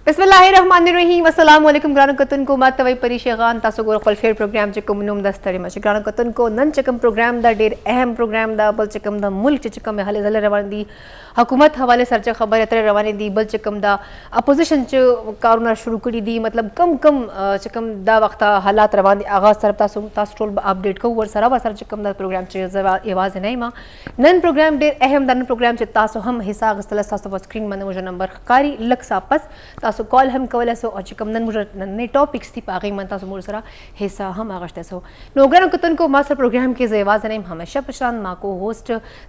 بسم الله الرحمن الرحیم. السلام علیکم ګرانو کتونکو، ما ته وای پری شیغان. تاسو ګور خپل فیر پروګرام چې کوم نوم د ستړي مشه. ګرانو کتونکو، نن چې کوم پروګرام دا ډیر اهم پروګرام دا، بل چې کوم د ملک چې کوم هلې ځلې روان دي، حکومت حواله سره چې خبرې اترې روانې دي، بل چې کوم دا اپوزیشن چې کارونه شروع کړي دي، مطلب کم کم چې کوم دا وخت حالات روان دي، هغه سره تاسو ټول به اپډیټ کوو. ور سره چې کوم دا پروګرام چې زه یوازې نه یم، نن پروګرام ډیر اهم دا. نن پروګرام چې تاسو هم حصہ اخیستل، تاسو په سکرین باندې موږ نمبر ښکاري، لږ څه پس تاسو کال هم کولای سو او چې کوم نن موږ نن ټاپکس دي، په هغې باندې تاسو موږ سره حصہ هم اخیستی سو. نو ګرانو کتونکو، ما سره پروګرام کې زه یوازې نه یم، همیشه په شان ما کو host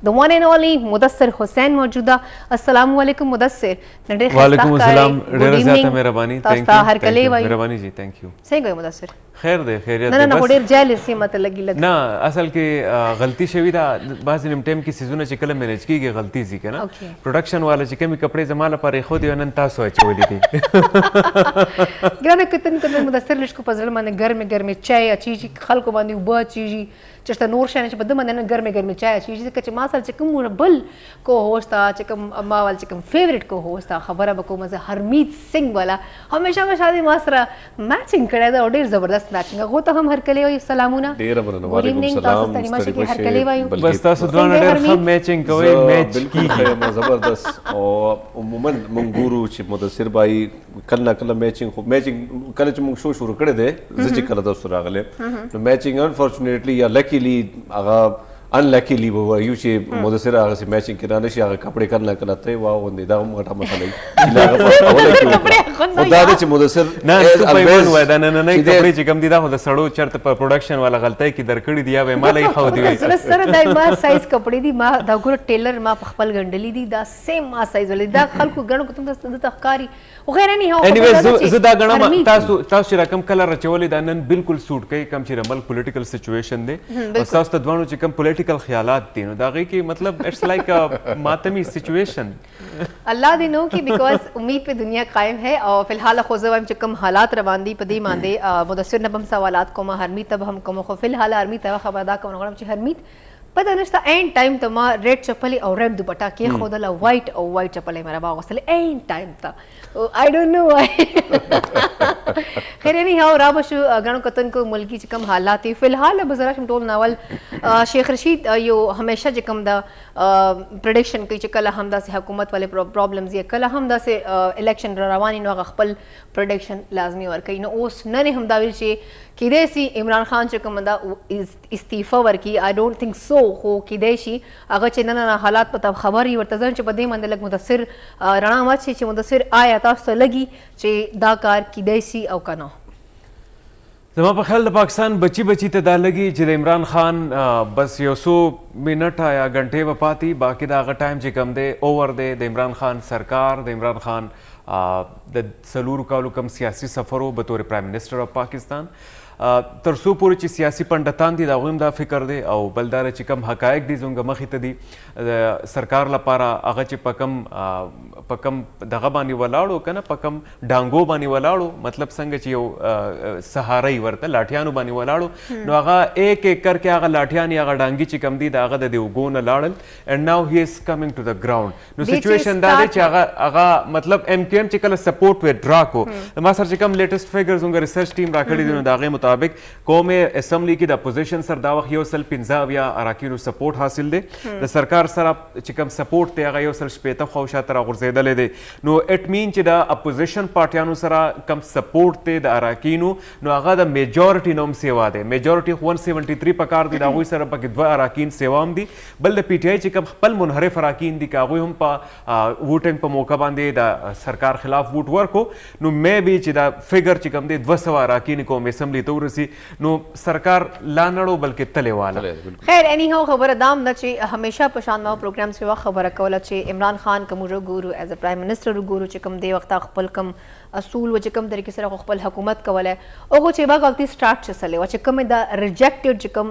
the one and only Mudassir حسین موجوده. السلام علیکم مدثر، ډېر وعلیکم السلام، ډېره زیاته مهرباني. Thank you. هر کلی وای. مهرباني جی، thank you. څنګه یې مدثر؟ خیر دی، خیریت. نه نه، ډېر جیلس یې ماته لګي لګ. نه، اصل کې غلطي شوې ده. بعضې نیم ټایم کې څیزونه چې کله منیج کېږي، غلطي ځي که نه. پروډکشن والا چې کومې کپړې زما لپاره ایښودي، نن تاسو اچولي دي. ګرانه کتونکو، نن مدثر لشکو په زړه باندې ګرمې ګرمې چای اچېږي، خلکو باندې اوبه اچېږي، چېرته نور شیان چې په ده باندې نن ګرمې ګرمې چای اچېږي، ځکه چې ما سره چې کوم بل کو هوست چې کوم ما ول چې کوم فیورټ کو هوست، خبره به کوم زه هرمیت سنګ والا، همیشه همیشه ما سره میچینګ کړی ده او ډېر زبردست میچینګ. هغه ته هم هرکلی وایو، سلامونه. ډېره مننه، وعلیکم سلام. ستړي هرکلی وایو. بس تاسو دواړه ډېر ښه میچینګ کوئ، میچ کیږي. زبردست. او عموما مونږ ګورو چې مدثر بای کله نه کله میچینګ، خو میچینګ کله چې مونږ شو شروع کړی دی، زه چې کله تاسو راغلی نو میچینګ انفورچونیټلی یا لکیلی، هغه انلکیلی به وایو چې مدثر هغه سي میچینګ کې رانه شي. هغه کپڑے کله نه کله ته واغوندې، دا هم غټه مسله وي. هغه په اوله کې خو دا دی چې مدثر نه ته په ایمان وای، دا نه نه نه کپڑے چې کوم دي، دا خو د سړو چرته په پروډکشن والا غلطۍ کې درکړي دي یا به مال یې خو دی. سره سره دا ما سایز کپڑے دي. ما دا ګور ټیلر ما په خپل ګنډلې دي، دا سیم ما سایز ولې دا خلکو ګڼو کوم د تخکاری خو غیر نه هو. انیویز، زه دا غنم تاسو چې رقم کلر رچولې، دا نن بالکل سوټ کوي کم چې ملک پولیټیکل سچويشن دی او تاسو ته دوانو چې کم پولیټیکل خیالات دي، نو دا غي کې مطلب it's like ا ماتمی سچويشن. الله دې نو کی، because امید په دنیا قائم ہے. او فلحال خو زه وایم چې کوم حالات روان دي، په دې باندې مدثر نه هم سوالات کوم، هرمیت ته هم کوم، خو فلحال هرمیت ته خبر دا کوم غواړم چې هرمیت، پته نشته، عین ټایم ته ما ریډ چپلې او ریډ دوپټا کې خودله، وایټ او وایټ چپلې مې راواغوستلې عین ټایم ته. I don't know why. خیر، اینی how را بشو. ګڼو کتونکو، ملکی چې کوم حالات دي فلحال به زرا شم ټول ناول شیخ رشید یو همیشه چې کوم دا پریډکشن کوي چې کله هم داسې حکومت والے پرابلمز یا کله هم داسې الیکشن را رواني، نو هغه خپل پریډکشن لازمي ورکوي. نو اوس نن هم دا ویل چې کیدای سي عمران خان چې کوم دا استعفا ورکړي. I don't think so، خو کیدای شي. هغه چې نن نه حالات په خبر یې ورته ځان چې په دې باندې لږ مدثر رڼا واچي چې مدثر، آیا تاسو ته لګي چې دا کار کیدای شي او که نه؟ زما په خیال د پاکستان بچی بچی ته دا لګي چې د عمران خان بس یو څو منټه یا غنټې به پاتې، باقي د هغه ټایم چې کم دی اوور دی. د عمران خان سرکار، د عمران خان د 4 کالو کم سیاسي سفر و به طور prime minister of Pakistan، تر څو پورې چې سیاسي پنډتان دي، د هغوی هم دا فکر دی. او بل دا چې کوم حقایق دي زموږ مخې ته دي، د سرکار لپاره هغه چې په کم دغه باندې ولاړو که نه، په کم ډانګو باندې ولاړو، مطلب څنګه چې یو سهارۍ ورته لاټیانو باندې ولاړو، نو هغه ایک ایک کر کې هغه لاټیان یا هغه ډانګي چې کم دي، د هغه د دې اوږو نه لاړل and now he is coming to the ground. نو دې چې سچویشن دا دی چې هغه مطلب ایم کیو ایم چې کله سپورټ وډرا کو، ما سره چې کوم لیټسټ فګرز زموږ ریسرچ ټیم راکړي دي، نو د هغې مطابق قومي اسمبلی کې د اپوزیشن سره دا وخت 175 اراکینو سپورټ حاصل دی. د سرکار سره چې کوم سپورټ دی، هغه 160 خواوشا ته راغورځېدلی دی. نو it مین چې د اپوزیشن پارټیانو سره کم سپورټ دی د اراکینو، نو هغه د میجورټي نوم سیوا دی. میجورټي خو 173 پکار دی، د هغوی سره پکې دوه اراکین سیوا هم دي. بل د پي ټي آی چې کوم خپل منحرف اراکین دي، که هغوی هم په ووټینګ په موقع باندې د سرکار خلاف ووټ ورکو، نو مې بي چې دا فګر چې کوم دی 200 اراکین قومي اسمبلی ته ورسي، نو سرکار لا نړو بلکې تلې والا. خیر، اینی هاو خبره دام ده چې همیشه په شان ما پروګرام سره خبره کوله چې عمران خان کوم ګورو as a prime minister ګورو چې کوم دی وخت خپل کوم اصول و چې کوم طریقې سره خپل حکومت کوله، او چې با غلطي سٹارټ چسلې و چې کوم دا ریجیکټډ چې کوم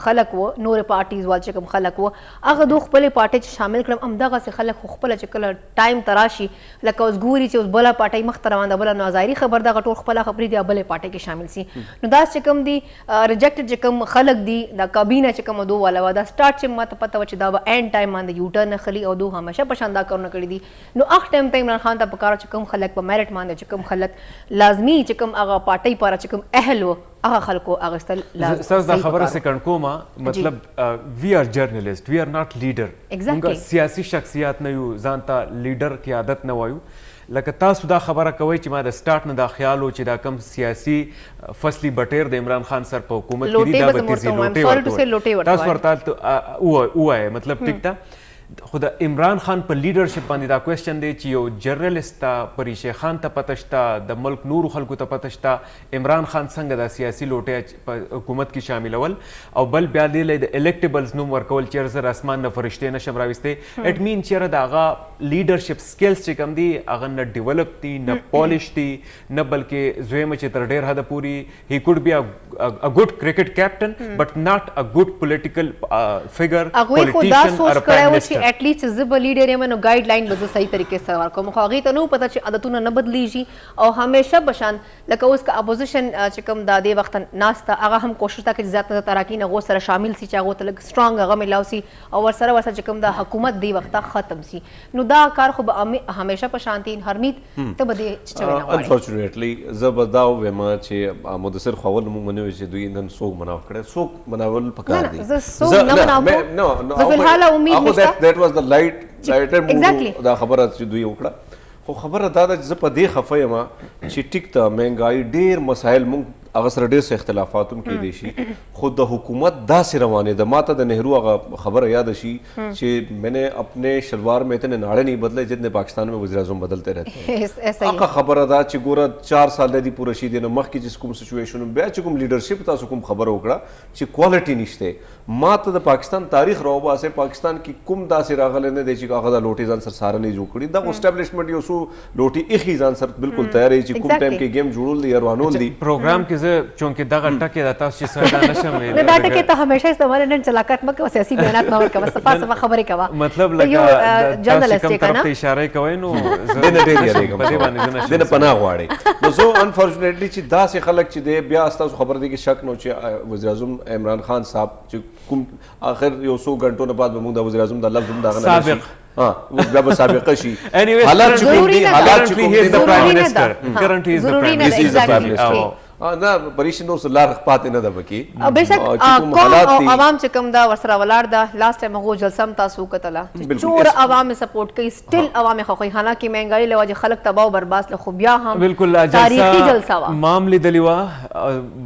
خلک و، نور پارټیز وال چې کوم خلک و، هغه دوه خپل پارټي چې شامل کړم. هم دغه سه خلک خپل چې کله ټایم تراشي، لکه اوس ګوري چې اوس بل پارټي مخ ته روان ده بل، نو ظاهري خبر دغه ټول خپل خبرې دی بل پارټي کې شامل سي. نو دا چې کوم دي ریجیکټډ چې کوم خلک دي، دا کابینه چې کوم دو والا وا، دا سٹارټ چې ماته پته و چې دا به اینډ ټایم باندې یو ټرن اخلي او دو همیشه په شان دا کارونه کړی دي. نو اخ ټایم ته عمران خان ته پکار چې کوم خلک په میرټ باندې، چې کوم خلک لازمي، چې کوم هغه پارټۍ پاره چې کوم اهل و، هغه خلکو اغستل. ستاسو دا خبره سیکنډ کومه، مطلب we are journalist، we are not leader. موږ سیاسي شخصیات نه یو، ځان ته لیډر قیادت نه وایو. لکه تاسو دا خبره کوئ چې ما د سٹارټ نه دا خیال و چې دا کم سیاسي فصلي بټیر د عمران خان سر په حکومت کې دي، دا به تیزی لوټې ورته تاسو ورته ووایئ، مطلب ټیک ده. خو د عمران خان په لیډرشپ باندې دا کوېسچن دی چې یو جرنلست ته، پریشه خان ته پته شته، د ملک نورو خلکو ته پته شته عمران خان څنګه دا سیاسي لوټه په حکومت کې شاملول او بل بیا دې له د الیکټیبلز نوم ورکول چې زه اسمان نه فرشتې نشم راوستې. اټ مین چې د هغه لیډرشپ سکلز چې کوم دي، هغه نه ډیولپ دي، نه پالیش دي، نه بلکې زویم چې تر ډیر حده پوري he could be a good cricket captain but not a good political figure، politician or prime minister. At least زه به لیډر یم نو ګایډ لاین به زه صحیح طریقې سره ورکوم، خو هغې ته نو پته چې عادتونه نه بدلیږي او همیشه بشان لکه اوس که اپوزیشن چې کوم دا دې وخت ناسته، هغه هم کوشش تا چې زیات نه زیات اراکین هغو سره شامل سي چې هغو ته لږ سترانګ هغه ملاو سي او ورسره ورسره چې کوم دا حکومت دی وخت ختم سي. نو دا کار خو به همیشه په شانتي. هرمیت، ته به دې څه وینا غواړې؟ انفورچونیټلی زه به دا ووایم چې مدثر خو اول موږ منو چې دوی نن څوک مناو کړی، څوک مناول پکار دي. زه څوک نه مناو کوم، زه فلحال امید نشته. That was the light lighter دا خبره چې دوی وکړه. خو خبره دا ده چې زه په دې خفه یم چې ټیک ته مهنګایي، ډیر مسایل، مونږ هغه سره ډیر څه اختلافات هم کېدای شي، خو د حکومت داسې روانې ده. ما ته د نهرو هغه خبره یاد شي چې میں نے اپنے شلوار میں اتنے ناڑے نہیں بدلے جتنے پاکستان میں وزیر اعظم بدلتے رہتے ہیں. هغه خبره ده چې ګوره 4 سال دی پوره شي دی، نو مخکې چې کوم سچویشن، بیا چې کوم لیډرشپ، تاسو کوم خبره وکړه چې کوالټي نشته. ما ته د پاکستان تاریخ راوباسه، پاکستان کې کوم داسې راغلی نه دی چې هغه د لوټې ځان سره ساره نه جوړ کړي. دا اسټابلیشمنټ یو څو لوټې ایخي ځان سره بالکل تیار چې کوم ټایم کې گیم جوړول دي، روانول دي. پروګرام کې زه چونکه دغه ټکی د تاسو چې سره دا نشم ویلی. نه، دا ټکی ته همیشه استعمال. نن چلاکات مکه، سیاسي بیانات نه ورکوه، صفا صفا خبرې کوه. مطلب لکه تاسو کوم طرف ته اشاره کوئ نو زه نه ډېر یریږم، په دې باندې زه نشم. دې نه پناه غواړي. نو زه انفورچونیټلی چې داسې خلک چې دی، بیا تاسو خبر دی کې شک نو چې وزیر اعظم عمران خان صاحب چې کوم اخر یو څو غنټو نه بعد به موږ د وزیر اعظم د لفظ هم دغه نه سابق ها بیا به سابقه شي. حالات چې کوم دي، حالات چې کوم دي، prime minister، currently is the prime minister. نه پریشن نو لار پاتې نه ده پکې. بهشک قوم او عوام چې کوم دا ورسره ولاړ ده. لاست ټایم هغه جلسه هم تاسو کتله، چور عوام سپورټ کوي، سټیل عوام خو حالانکه مهنګای له وجه خلک تباہ او برباد له، خو بیا هم بالکل تاریخي جلسه وا. مام لیدلی وا،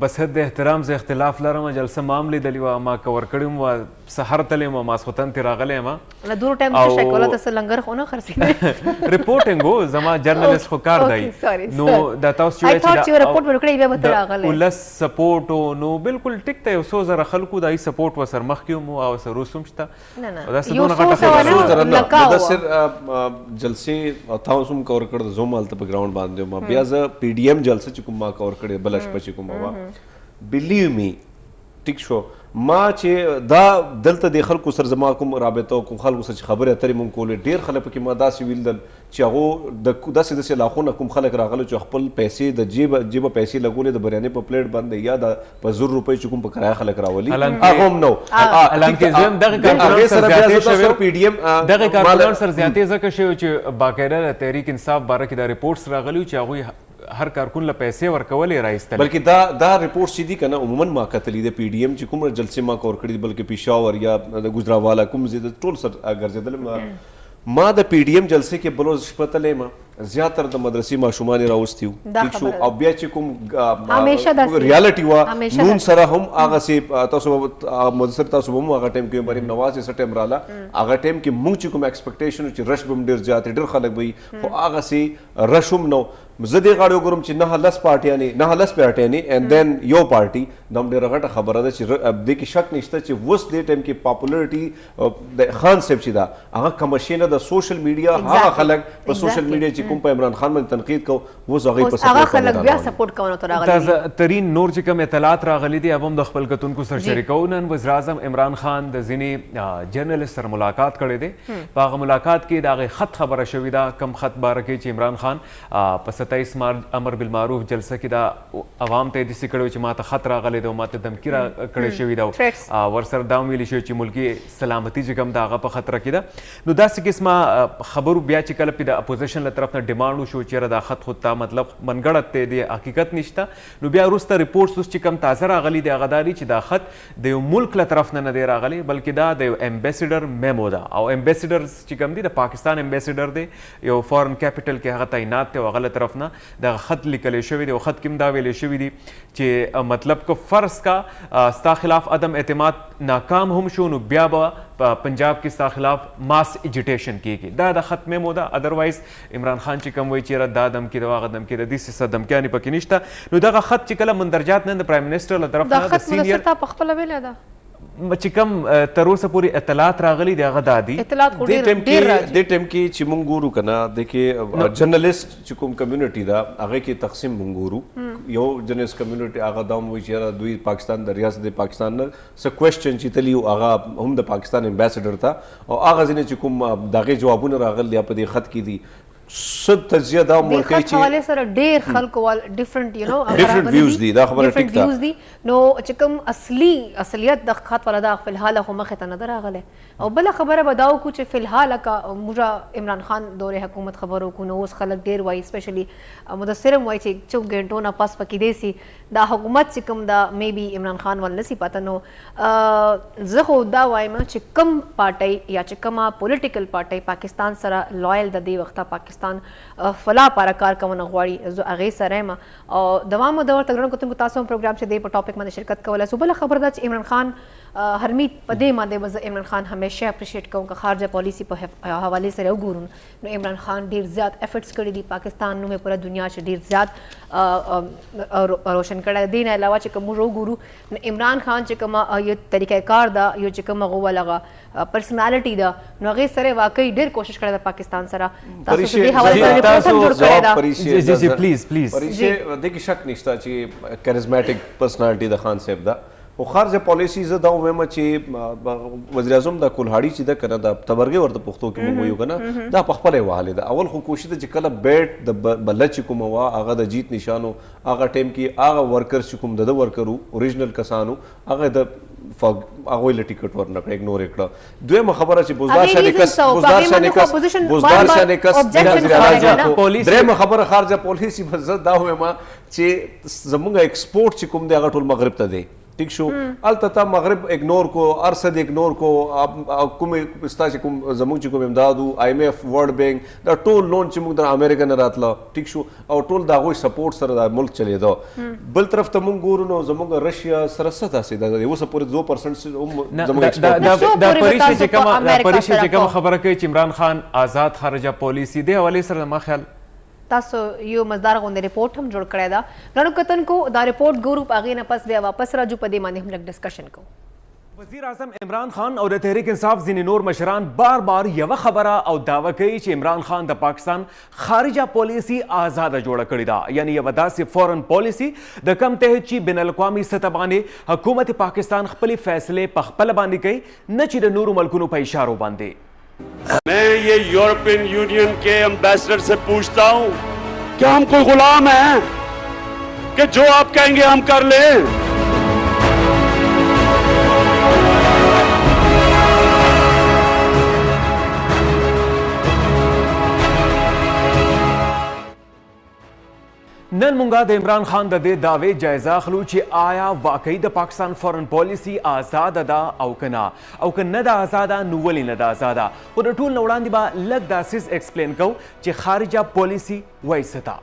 بس حد احترام زه اختلاف لرم. جلسه مام لیدلی وا، ما کور کړم وا، سحر تللی ما، ماسخوتن ته راغلی ما. له دور ټایم څه شي کوله؟ ته لنګر خو نه خرڅې؟ رپورټینګ وو زما، جرنالست خو کار دی. نو دا تاسو چې رپورټ ورکړی بیا به ته راغلی. ولس سپورټ نو بالکل ټیک ته، یو څو زره خلکو دای سپورټ وسر مخ کې مو او سر رسوم شته. نه نه، دا څه دونه غټه خبره زره نه. مدثر جلسې تاسو هم کور کړ، زه هم هلته په ګراوند باندې ما بیا زه پی ډي ایم جلسه چې کوم ما کور کړې، بل شپه چې کوم وا، بلیو می، ټیک شو، ما چې دا دلته د خلکو سره زما کوم رابطه او کوم خلکو سره چې خبرې اترې مونږ کولې، ډېر خلک پکې ما داسې ولیدل چې هغو د داسې داسې علاقو نه کوم خلک راغلي چې خپل پیسې د جیبه پیسې لګولې د بریاني په پلیټ باندې یا د په 1000 روپۍ چې کوم په کرایه خلک راولي، هغه هم نو. حالانکه زم دغه کارکنان سره زیاتې شوی پی ډي ایم دغه کارکنان سره زیاتې ځکه شوی چې باقاعده د تحریک انصاف باره کې د رپورټس راغلي چې هغوی هر کارکون له پیسې ورکولې راایستلې. بلکې دا رپورټ چې دي کنه، عموما ما کتلې د پی ډي ایم چې کوم جلسې ما کور کړې، بلکې پېښور یا د ګجرانوالا کوم ځای ټول سر ګرځېدل. ما د پی ډي ایم جلسې کې بلوز شپه تللی ما، زیاتره د مدرسې ماشومان یې راوستي وو، ټیک شو، او بیا چې کوم ریالټي وه، نون سره هم هغسې تاسو مدثر تاسو هم هغه ټایم کې مریم نواز یې څه ټایم راله، هغه ټایم کې مونږ چې کوم ایکسپیکټیشن چې رش به هم ډېر زیات، ډېر خلک به وي، خو هغسې رش هم نه. زه دې غاړې وګورم چې نه لس پارټیانې، نه لس پارټیانې اینډ دین یو پارټي، دا هم ډېره غټه خبره ده چې دې کې شک نشته چې اوس دې ټایم کې پاپولرټي د خان صاحب چې ده هغه کمه شوې نه. د سوشل میډیا هغه خلک په سوشل میډیا چې کوم په عمران خان باندې تنقید کو، اوس هغه په هغه خلک بیا سپورټ کوونه ته راغلي. تازه ترین نور چې کوم اطلاعات راغلي دي، هغه هم د خپل کتونکو سره شریکو. نن وزیراعظم عمران خان د ځینې جرنلست سره ملاقات کړی دی. په هغه ملاقات کې د هغې خط خبره شوې ده، کم خط باره کې چې عمران خان په 27 مارچ امر بالمعروف جلسه کې دا عوام ته داسې کړی چې ماته خط راغلی دی او ماته دمکي را کړی شوې ده، ورسره دا هم ویل شوي چې ملکي سلامتي چې کوم ده هغه په خطر کې ده. نو داسې قسمه خبرو بیا چې کله پې د اپوزیشن له طرف نه ډیمانډ وشو چې یاره دا خط خو تا مطلب منګړت دی، دی حقیقت نشته، نو بیا وروسته رپورټس اوس چې کوم تازه راغلي دي هغه دا دي چې دا خط د یو ملک له طرف نه نه دی راغلی، بلکې دا د یو امبیسیډر میمو ده، او امبیسیډر چې کوم دی د پاکستان امبیسیډر دی، یو فارن کیپټل کې هغه تعینات دی، او هغه له طرف نه دغه خط لیکل شوی دی. او خط کې هم دا ویل شوي دي چې مطلب که فرض کا ستا خلاف عدم اعتماد ناکام هم شو نو بیا به په پنجاب کې ستا خلاف ماس ایجیټیشن کیږي. دا د خط میمو ده. ادروایز عمران خان چې کوم وایي چې یاره دا دمکې ده هغه دمکې ده، داسې څه دمکیانې پکې نشته. نو دغه خط چې کله مندرجات نن د پرایم منسټر له طرف دا نه د خط سینیئر مدثر تا په خپله ویلی ده چې کوم تر اوسه پورې اطلاعات راغلي دي هغه دا دي. اطلاعات خو دې ډېر ټیم ډېر کې راځي. دې ټیم کې چې مونږ ګورو که نه، دې کې جرنلسټ چې کوم کمیونټي ده هغې کې تقسیم مونږ ګورو. یو جرنلسټ کمیونټي هغه دا هم وایي چې یاره دوی پاکستان د ریاست د پاکستان نه څه کوېسچن چې تللی وو هغه هم د پاکستان امبیسډر ته، او هغه ځینې چې کوم د هغې جوابونه راغلي دي په دې خط کې دي. څه تجزیه دا هم دې ورکوي خط چې حوالې سره ډېر خلکو وال ډیفرنٹ یو نو ډیفرنٹ ویوز دي، دا خبره ډیفرنٹ ټیک ده. ویوز دي. نو چې کوم اصلي اصلیت د خط والا دا فلحال خو مخې ته نه ده راغلی. او بله خبره به دا وکړو چې فلحال که موږ عمران خان دورې حکومت خبرو وکړو نو اوس خلک ډېر وایي، سپیشلی مدثر هم وایي چې څو ګنټو نه پس په کېدای سي دا حکومت چې کوم دا می بي عمران خان ول نه سي پته. نو زه خو دا وایم چې کوم پارټۍ یا چې کومه پولیټیکل پارټۍ پاکستان سره لویل د دې وخته پاکستان فلاح لپاره کار کونه غواړي، زه هغې سره یم. او دوام مو د ورته ګرانو کتونکو تاسو هم پروګرام چې دی په ټاپک باندې شرکت کولای سو. بله خبره دا چې عمران خان هرمیت په دې باندې به زه عمران خان همیشه اپریشیټ کوم، که خارجه پالیسي په حوالې سره وګورو نو عمران خان ډېر زیات ایفرټس کړي دي، پاکستان نوم یې پوره دنیا چې ډېر زیات روشن کړی. دې نه علاوه چې که موږ وګورو نو عمران خان چې کومه یو طریقه کار ده، یو چې کومه هغه ولغه پرسنالټي ده، نو هغې سره واقعي ډېر کوشش کړی ده پاکستان سره. تاسو دې حوالې سره رپورټ هم جوړ کړی ده. جی جی جی پلیز پلیز. پریشې دې کې شک نشته چې کریزمیټک پرسنالټي د خان صاحب ده، خو خارجه پالیسي زه دا وایم چې وزیراعظم د کولهاړي چې ده که نه، د تبرګې ورته پښتو کې موږ وایو که نه، دا په خپله یې وهلې ده. اول خو کوشش ده چې کله بیټ د بله چې کومه وه هغه د جیت نشان و، هغه ټایم کې هغه ورکرز چې کوم د ده ورکر وو اوریجنل کسان وو، هغه د هغوی له ټیکټ ورنه کړه، اګنور یې کړه. دویمه خبره چې بزدار هغې شانې reason کس، څه و؟ په بزدار هغې شانې باندې خو کس، opposition بزدار بار بار شانې کس objection وزیر اعلی کړی جوړ نه؟ کړو. پالیسي درېیمه خبره خارجه پالیسي به زه دا وایم چې زمونږ ایکسپورټ چې کوم دی هغه ټول مغرب ته دی، ټیک شو. هلته تا مغرب اګنور کو، هر څه دې اګنور کو، کوم ستا چې کوم زمونږ چې کوم امداد و، آی ایم ایف، ورلډ بانک، دا ټول لون چې موږ د امریکا نه راتله، ټیک شو، او ټول د هغوی سپورټ سره دا ملک چلېده. بل طرف ته موږ ګورو نو زمونږ رشیا سره څه داسې ده، اوسه پورې 2% هم نه، زمونږ دا ایکسپورټ دا نشته. دا پورې به پریشې تاسو چې په کومه، دا امریکا پریشې سره چې کومه کوم؟ خبره کوي چې عمران خان آزاد خارجه پالیسي دې حوالې سره زما خیال تاسو یو مزدار غوندې رپورټ هم جوړ کړی ده. ګرانو کتونکو دا رپورټ ګورو، په هغې نه پس بیا واپس راځو، په دې باندې هم لږ ډسکشن کوو. وزیر اعظم عمران خان او د تحریک انصاف ځینې نور مشران بار بار یوه خبره او دعوه کوي چې عمران خان د پاکستان خارجه پالیسي آزاده جوړه کړې ده، یعنی یوه داسې فورن پالیسي د کم تحت چې بین الاقوامي سطح باندې حکومت پاکستان خپلې فیصلې په خپله باندې کوي، نه چې د نورو ملکونو په اشارو باندې. میں یہ یورپین یونین کے امبیسڈر سے پوچھتا ہوں، کیا ہم کوئی غلام ہیں کہ جو آپ کہیں گے ہم کر لیں؟ نن مونږه د عمران خان د دې دعوې جایزه اخلو چې آیا واقعي د پاکستان فورن پالیسي آزاده ده او که نه، او که نه ده آزاده نو ولې نه ده آزاده. خو د ټول نه وړاندې به لږ دا څیز ایکسپلین کوو چې خارجه پالیسي وایي څه ته.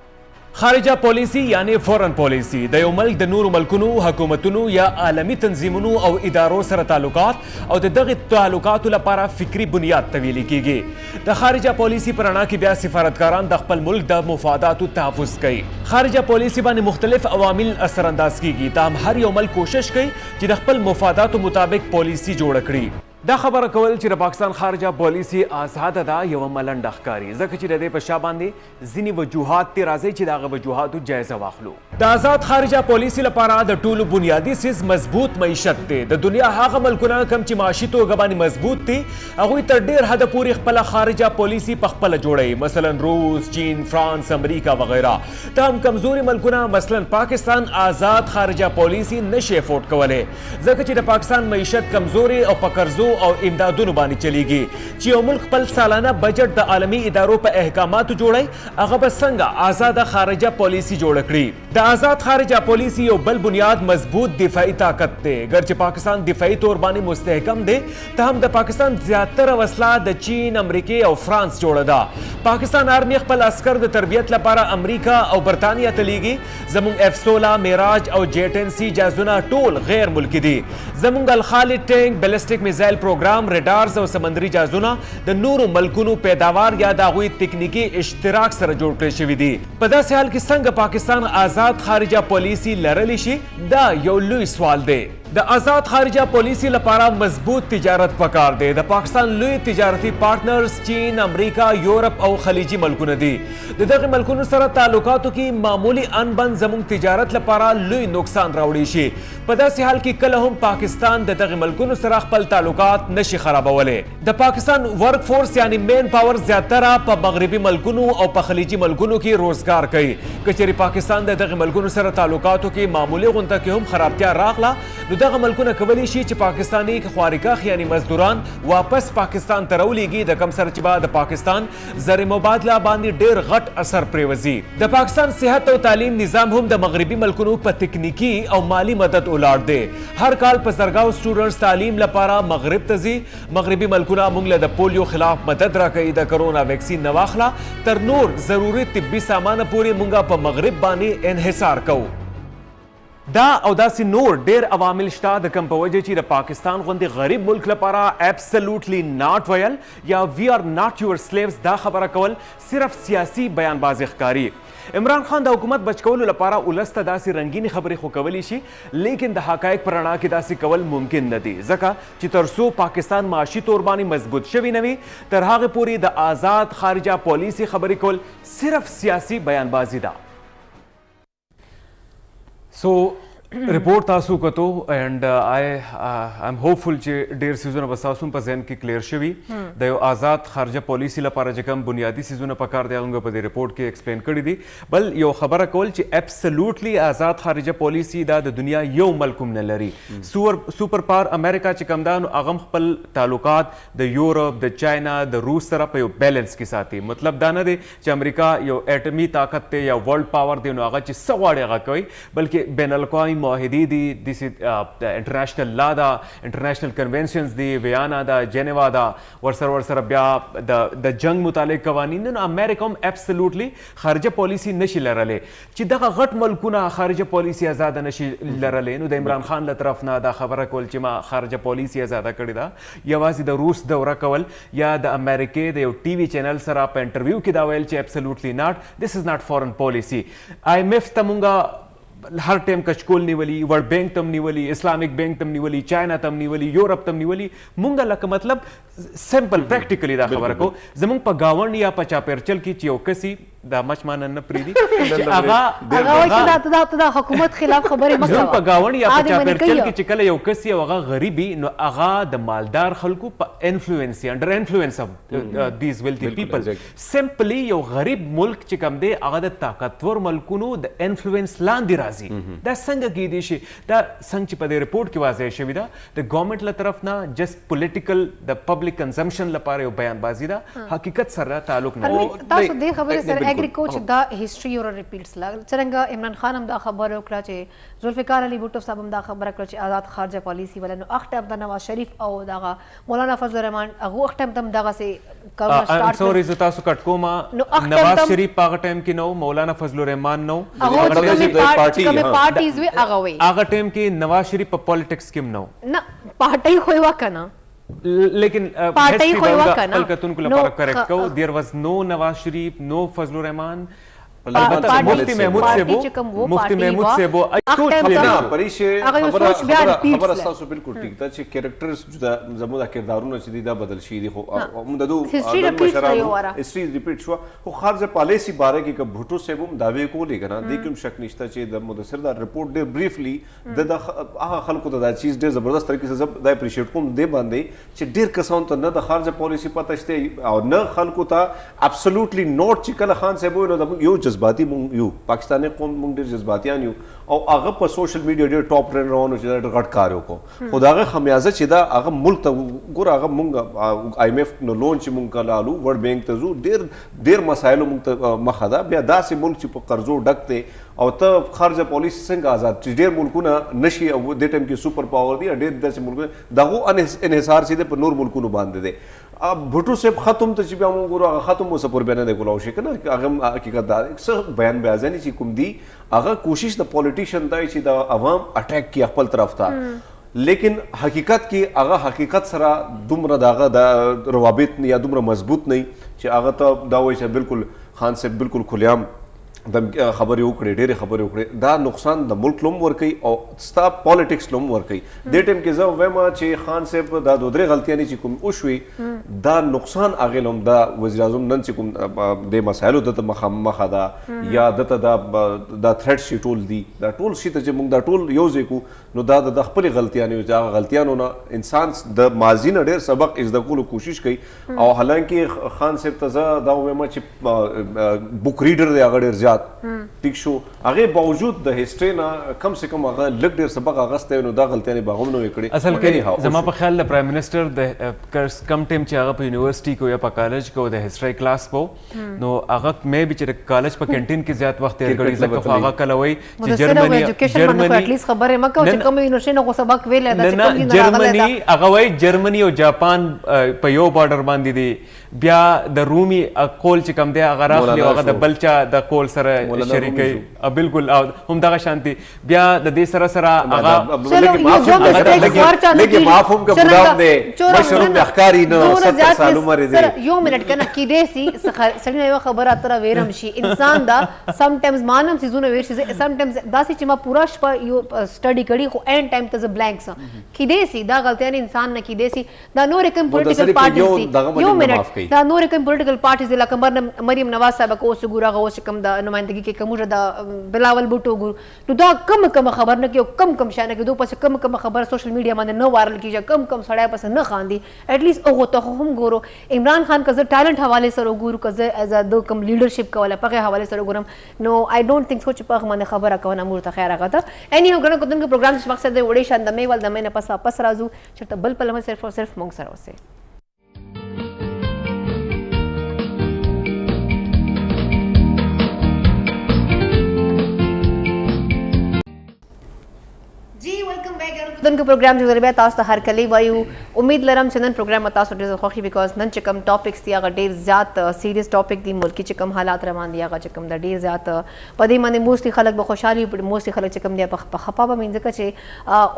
خارجه پالیسي یعنی فورن پالیسي د یو ملک د نورو ملکونو، حکومتونو یا عالمي تنظیمونو او ادارو سره تعلقات او د دغې تعلقاتو لپاره فکري بنیاد ته ویل کیږي. د خارجه پالیسي په رڼا کې بیا سفارتکاران د خپل ملک د مفاداتو تحفظ کوي. خارجه پالیسي باندې مختلف عوامل اثر انداز کیږي، تاهم هر یو ملک کوشش کوي چې د خپل مفاداتو مطابق پالیسي جوړه کړي. دا خبره کول چې د پاکستان خارجه پالیسي آزاده ده یوه ملنډه ښکاري، ځکه چې د دې په شا باندې ځینې وجوهات دي. راځئ چې د هغه وجوهاتو جایزه واخلو. د آزاد خارجه پالیسي لپاره د ټولو بنیادي څیز مضبوط معیشت دی. د دنیا هغه ملکونه کوم چې معاشي توګه باندې مضبوط دي، هغوی تر ډیر حده پورې خپله خارجه پالیسي په خپله جوړوي، مثلا روس، چین، فرانس، امریکا وغیره. ته هم کمزوري ملکونه مثلا پاکستان آزاد خارجه پالیسي نشي افورډ کولی، ځکه چې د پاکستان معیشت کمزوری او په قرضو او امدادونو باندې چلیږي. چې یو ملک خپل سالانه بجټ د عالمي ادارو په احکاماتو جوړی، هغه به څنګه آزاده خارجه پالیسي جوړه کړي؟ د آزاد خارجه پالیسي یو بل بنیاد مضبوط دفاعي طاقت دی. ګر چې پاکستان دفاعي طور باندې مستحکم دی، ته هم د پاکستان زیاتره وسله د چین، امریکې او فرانس جوړه ده. پاکستان آرمي خپل عسکر د تربیت لپاره امریکا او برتانیا ته لیږي. زمونږ ایف 16، میراج او جې 10 سي جهازونه ټول غیر ملکي دي. زمونږ الخالد ټینک، بیلسټک میزایل پروګرام، ریډارز او سمندري جهازونه د نورو ملکونو پیداوار یا د هغوی تکنیکي اشتراک سره جوړ کړی شوي دي. په داسې حال کې څنګه پاکستان آزاد خارجه پالیسي لرلی شي؟ دا یو لوی سوال دی. د آزاد خارجه پالیسي لپاره مضبوط تجارت پکار دی. د پاکستان لوی تجارتي پارټنرز چین، امریکا، یورپ او خلیجي ملکونه دي. د دغه ملکونو سره تعلقاتو کې معمولي انبن زموږ تجارت لپاره لوی نقصان راوړی شي. په داسې حال کې کله هم پاکستان د دغه ملکونو سره خپل تعلقات نشي خرابولی. د پاکستان ورک فورس یعنی مین پاور زیاتره په مغربي ملکونو او په خلیجي ملکونو کې روزګار کوي. که چېرې پاکستان د دغه ملکونو سره تعلقاتو کې معمولي غونته کې هم خرابتیا راغله، نو دغه ملکونه کولی شي چې پاکستاني خواریکښ یعنی مزدوران واپس پاکستان ته راولیږي، د کوم سره چې به د پاکستان زر مبادله باندې ډیر غټ اثر پریوځي. د پاکستان صحت او تعلیم نظام هم د مغربي ملکونو په تکنیکي او مالي مدد ولاړ دی. هر کال په زرګاو سټوډنټس تعلیم لپاره مغرب ته ځي. مغربي ملکونه موږ له د پولیو خلاف مدد راکوي. د کرونا ویکسین نه واخله تر نور ضروري طبي سامانه پورې موږ په مغرب باندې انحصار کوو. دا او داسې نور ډیر عوامل شته د کوم په وجه چې د پاکستان غوندې غریب ملک لپاره ابسولوټلی ناټ ویل یا وی آر ناټ یور سلیوز دا خبره کول صرف سیاسي بیان بازي ښکاري. عمران خان د حکومت بچ کولو لپاره ولس ته داسې رنګینې خبرې خو کولی شي، لیکن د حقایق په رڼا کې داسې کول ممکن نه دي، ځکه چې تر څو پاکستان معاشي طور باندې مضبوط شوی نه وي، تر هغې پورې د آزاد خارجه پالیسي خبرې کول صرف سیاسي بیان بازي ده. سو رپورټ تاسو کتو اینډ آی ایم هوپفل چې ډیر سیزونه به تاسو په ذهن کې کلیر شوي. د یو آزاد خارجه پالیسی لپاره چې کوم بنیادي سیزونه پکار دی، هغه په دې رپورټ کې ایکسپلین کړی دي. بل یو خبره کول چې ابسولوټلی آزاد خارجه پالیسی دا د دنیا یو ملک هم نه لري. سوپر پاور امریکا چې کوم ده، نو هغه خپل تعلقات د یورپ، د چاینا، د روس سره په یو بیلنس کې ساتي. مطلب دا نه دی چې امریکا یو اټمي طاقت دی یا ورلډ پاور دی، نو هغه چې څه غواړي هغه کوي، بلکې بین الاقوامي معاهدې دي، داسې انټرنیشنل لا ده، انټرنیشنل کنونشنز دي، ویانا ده، جنیوا ده، ورسره بیا د جنگ متعلق قوانین. نو امریکا هم ابسولوټلی خارجه پالیسی نشي لرلی. چې دغه غټ ملکونه خارجه پالیسی آزاده نشي لرلی، نو د عمران خان له طرف نه دا خبره کول چې ما خارجه پالیسی آزاده کړې ده، یوازې د روس دوره کول یا د امریکې د یو ټي وي چینل سره په انټرویو کې دا ویل چې ابسولوټلی ناټ، دیس از ناټ فارن پالیسی. آی ایم ایف ته مونږه هر ټایم کچکول نیولی، ورلډ بانک تم نیولی، اسلامیک بانک تم نیولی، چاینا تم نیولی، یورپ تم نیولی. مونږ لکه مطلب سمپل پریکټیکلی دا خبره کو، زمونږ په گاونډ یا په چاپیرچل کې چې یو کسي دا مچ مان نه پریدي چې هغه هغه وایي چې دا حکومت خلاف خبرې مه کوه. زمونږ په گاونډ یا په چاپیرچل کې چې کله یو کسي او هغه غریبي، نو هغه د مالدار خلکو په انفلوئنس، انډر انفلوئنس اف دیز ویلتي پیپل. سمپلی یو غریب ملک چې کوم دی، هغه د طاقتور ملکونو د انفلوئنس لاندې راځي. دا څنګه کیدی شي؟ دا څنګه چې په دې رپورټ کې واضح شوې ده، د ګورنمنټ له طرف نه جست پولیټیکل د پبلک کنزمپشن لپاره یو بیان بازي ده، حقیقت سره تعلق نه. تاسو دې خبرې سره اګری کو چې دا هیستوري او ریپیټس لا څنګه عمران خان هم دا خبره وکړه، چې ذوالفقار علي بوټو صاحب هم دا خبره کړه چې آزاد خارجه پالیسی ولا، نو اخ ټایم د نواز شریف او دغه مولانا فضل الرحمن هغه اخ ټایم تم دغه سي کارونه سٹارټ. سوري، زه تاسو کټ کوم. نواز شریف په هغه ټایم کې نو، مولانا فضل الرحمن نو، هغه چې کومې پارټیز وي هغه وي. هغه ټایم کې نواز شریف په پالیټکس کې نو. نه، پارټي خو یې وکنه. لیکن پارټي خو یې وکنه. خپل کتونکو لپاره کریکټ کو، there was no Nawaz Sharif, no Fazal Rahman. البته مفتی محمود صاحب مفتی محمود صاحب سوچ نه پریشه خبره خبره تاسو بالکل ټیک ده چې کریکټرز جدا زموږ د کردارونه چې دي دا بدل شي دي، خو موږ د دوه هیستوري ریپیټ شو، هیستوري ریپیټ شو. خو خارجه پالیسی باره کې که بھټو صاحب هم دعوی کولې کنه، دې کوم شک نشته چې د مدثر دا رپورټ ډېر بریفلی د هغه خلکو ته دا چیز ډېر زبردست طریقې سره دا اپریشیټ کوم دې باندې چې ډېر کسانو ته نه د خارجه پالیسی پته شته او نه خلکو ته ابسولوټلی نوټ. چې کله خان صاحب وایي نو د موږ یو جذباتي، مونږ یو پاکستاني قوم، مونږ ډېر جذباتیان یو او هغه په سوشل میډیا ډېر ټاپ ټرینډ روانو چې دا ډېر غټ کار وکړو، خو د هغه خمیازه چې دا هغه ملک ته ګوره، هغه مونږ آی ایم ایف نو لون چې مونږ کله الو ورلډ بانک ته ځو، ډېر ډېر مسایلو مونږ ته مخه ده. بیا داسې ملک چې په قرضو ډک دی او ته خارجه پالیسي څنګه آزاد چې ډېر ملکونه نشي او دې ټایم کې سپر پاور دي، ډېر داسې ملکونه دغه انحصار چې دی په نور ملکونو باندې دی. بھټو صاحب ختم ته چې بیا موږ ګورو هغه ختم اوسه پورې بیا نه دی کولاو شي که نه، هغه حقیقت دا دی. څه بیان بیازنې چې کوم دي، هغه کوشش د پولیټیشن دی چې د عوام اټیک کړي خپل طرف ته، لیکن حقیقت کې هغه حقیقت سره دومره د هغه د روابط یا دومره مضبوط نه چې هغه ته دا وایي چې بالکل خان صاحب بالکل کلیام د خبرې وکړې، ډېرې خبرې وکړې. دا نقصان د ملک لوم ورکوي او ستا پالیټکس لوم ورکوي. دې ټایم کې زه وایم چې خان صاحب دا دوه درې غلطیانې چې کوم وشوې، دا نقصان هغې لوم دا وزیر اعظم نن چې کوم دې مسایلو ده ته مخه ده یا ده ته دا دا تھریټ شي ټول دي، دا ټول شي ته چې موږ دا ټول یو ځای کو نو دا د خپلې غلطیانې چې هغه غلطیانو نه انسان د ماضي نه ډېر سبق زده کولو کوشش کوي. او حالانکه خان صاحب ته زه دا وایم چې بوک ریډر دی هغه ډېر زیات، ټیک شو، هغې باوجود د هیسټري نه کم سے کم هغه لږ ډېر سبق اخیستی نو دا غلطیانې به هغه هم نه وې کړې. اصل کې زما په خیال د پرایم منسټر د کم ټایم چې هغه په یونیورسټي کې یا په کالج کې د هیسټري کلاس وو، نو هغه مې به چې د کالج په کینټین کې زیات وخت تیر کړی، ځکه خو هغه کله وایي چې جرمني جرمني اټلیست خبره مکه چې کوم یونیورسټي نه خو سبق ویل دا چې کوم جرمني، هغه وایي جرمني او جاپان په یو بارډر باندې دي. بیا د رومي قول چې کوم دی هغه راخلي، هغه د بل چا د قول سره شریکوي، بالکل هم دغه شانتي. بیا د دې سره سره هغه لږ معاف هم که ګلاب دی، مشر هم ښکاري نه 70 سال عمر دی. یو منټ کنه، کیدای سي سړی نه یو خبره تر ویرم شي، انسان دا سم ټایمز مانم سيزونه ویر شي، سم ټایمز داسې چې ما پورا شپه یو سټډي کړي خو اینډ ټایم ته زه بلانک سم. کیدای سي دا غلطیان انسان نه کیدای سي. دا نور کوم پولیټیکل پارټیز دي، یو منټ، دا نور کوم پولیټیکل پارټیز لکه مریم نواز صاحب کو اوس ګورو، هغه اوس کوم د نمائندګي کې کوم د بلاول بوټو ګورو، نو دا کم کم خبر نه کیو، کم کم شای نه کیو، پس کم کم خبر سوشل میډیا باندې نه وایرل کیږي، کم کم سړی پس نه خاندي. اټلیست هغه ته هم ګورو. عمران خان که زه ټالنټ حواله سره ګورو، که زه از ا د کوم لیډرشپ کوله په حواله سره ګورم، نو آی ډونټ تھنک سو چې په باندې خبره کوه نه مور ته خیر هغه ته. اینی هو ګڼو کتونکو، پروګرام چې مقصد دی وړې شان د مې ول د مې نه پس واپس راځو، چرته بل پلمه، صرف او صرف مونږ سره اوسئ. جی ویلکم بیک دنکو پروګرام چې بیا تاسو ته هر کلی وایو. امید لرم چې نن پروګرام تاسو ډېر خوښي، بیکاز نن چې کوم ټاپکس دي هغه ډېر زیات سیریس ټاپک دي. ملکی چې کوم حالات روان دي هغه چې کوم د ډېر زیات په دې باندې موستلی خلک به خوشحالي، موستلی خلک چې کوم دی په خپه به ځکه چې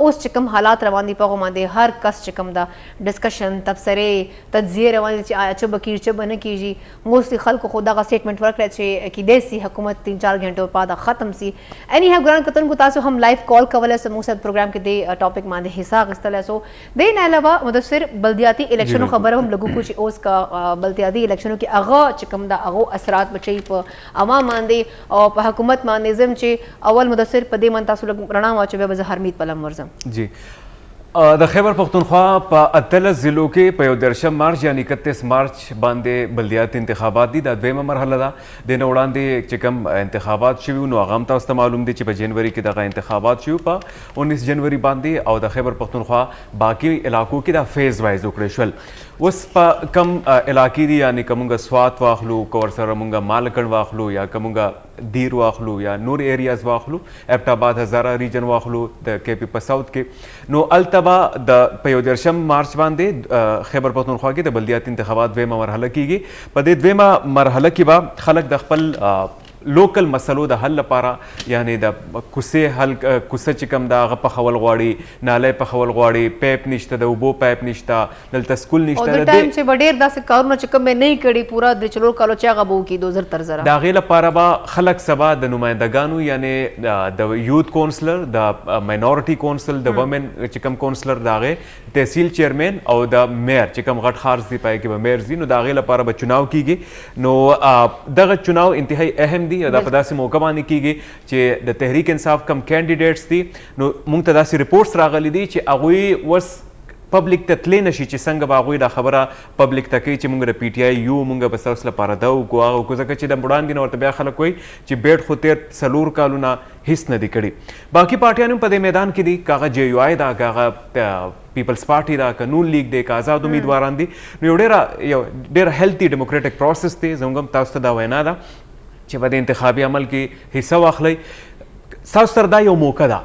اوس چې کوم حالات روان دي په هغو باندې هر کس چې کوم دا ډسکشن، تبصرې، تجزیې روان دي چې آیا څه به کېږي څه به نه کېږي. موستلی خلکو خو دغه سټیټمنټ ورکړی چې کیدای سي حکومت 3-4 غنټو بعد ختم سي. اینی هاو ګران کتونکو، تاسو هم لایف کال کولای سئ، موږ سره پروګرام کې دې ټاپک باندې حصہ اخیستلی سو. دې نه علاوه مدثر، بلدیاتي الیکشنو خبره هم لګو کو چې اوس کا بلدیاتي الیکشنو کې هغه چې کوم دا هغه اثرات بچي په عوام باندې او په حکومت باندې. زم چې اول مدثر په دې من تاسو لږ رڼا واچو، بیا به زه هرمیت پلم ورځم. جی، د خیبر پښتونخوا په 18 ضلعو کې په 31 مارچ یعنی 31 مارچ باندې بلدیاتي انتخابات دي. دا دویمه مرحله ده. د نه وړاندې چې کوم انتخابات شوي نو هغه هم تاسو ته معلوم دي چې په جنوري کې دغه انتخابات شوي په 19 جنوري باندې، او د خیبر پښتونخوا باقي علاقو کې دا فیز وایز وکړی شول. اوس په کم علاقې دي، یعنی که مونږ سوات واخلو، که ورسره مونږ مالکڼ واخلو، یا که مونږ دیر واخلو یا نور ایریاز واخلو، ایبټ آباد هزاره ریجن واخلو د کې پي په ساوت کې، نو هلته به د په 31 مارچ باندې خیبر پښتونخوا کې د بلدیاتي انتخابات دویمه مرحله کیږي. په دې دویمه مرحله کې به خلک د خپل لوکل مسلو د حل لپاره، یعنی د کوڅې حل، کوڅه چې کوم ده هغه پخول غواړي، نالۍ پخول غواړي، پیپ نشته، د اوبو پیپ نشته، دلته سکول او نشته، د د ټایم چې به ډېر داسې کارونه چې کوم یې نه کړي پوره 3-4 کالو چې هغه به وکړي دو زر تر زره. د هغې لپاره به خلک سبا د نمایندګانو، یعنی د یوت کونسلر، د ماینورټي کونسل، د ومن چې کوم کونسلر، د هغې تحصیل چیئرمین او د میر چې کوم غټ ښار دی پای کې به میر ځي، نو د هغې لپاره به چناو کیږي. نو دغه چناو انتهایی اهم دی. دا په داسې موقع باندې کیږي چې د تحریک انصاف کم کینډیډیټس دي، نو مونږ ته داسې رپورټس راغلي دي چې هغوی اوس پبلک ته تللی نه شي، چې څنګه به هغوی دا خبره پبلک ته کوي چې مونږ د پي ټي آی یو، مونږ به ستاسو لپاره دا وکړو هغه وکړو، ځکه چې د وړاندې نه ورته بیا خلک وایي چې بیټ خو تېر 4 کالونه هیڅ نه دي کړي. باقي پارټیان هم په دې میدان کې دي، که هغه جې یو آی ده، که هغه پیپلز پارټي ده، که نون لیګ دی، که آزاد امیدواران دي. نو یو ډېره هیلتي ډیموکراټیک پروسس دی. زموږ هم تاسو ته دا وینا ده چې په دې انتخابي عمل کې حصه واخلئ. ستاسو سره دا یو موقع ده.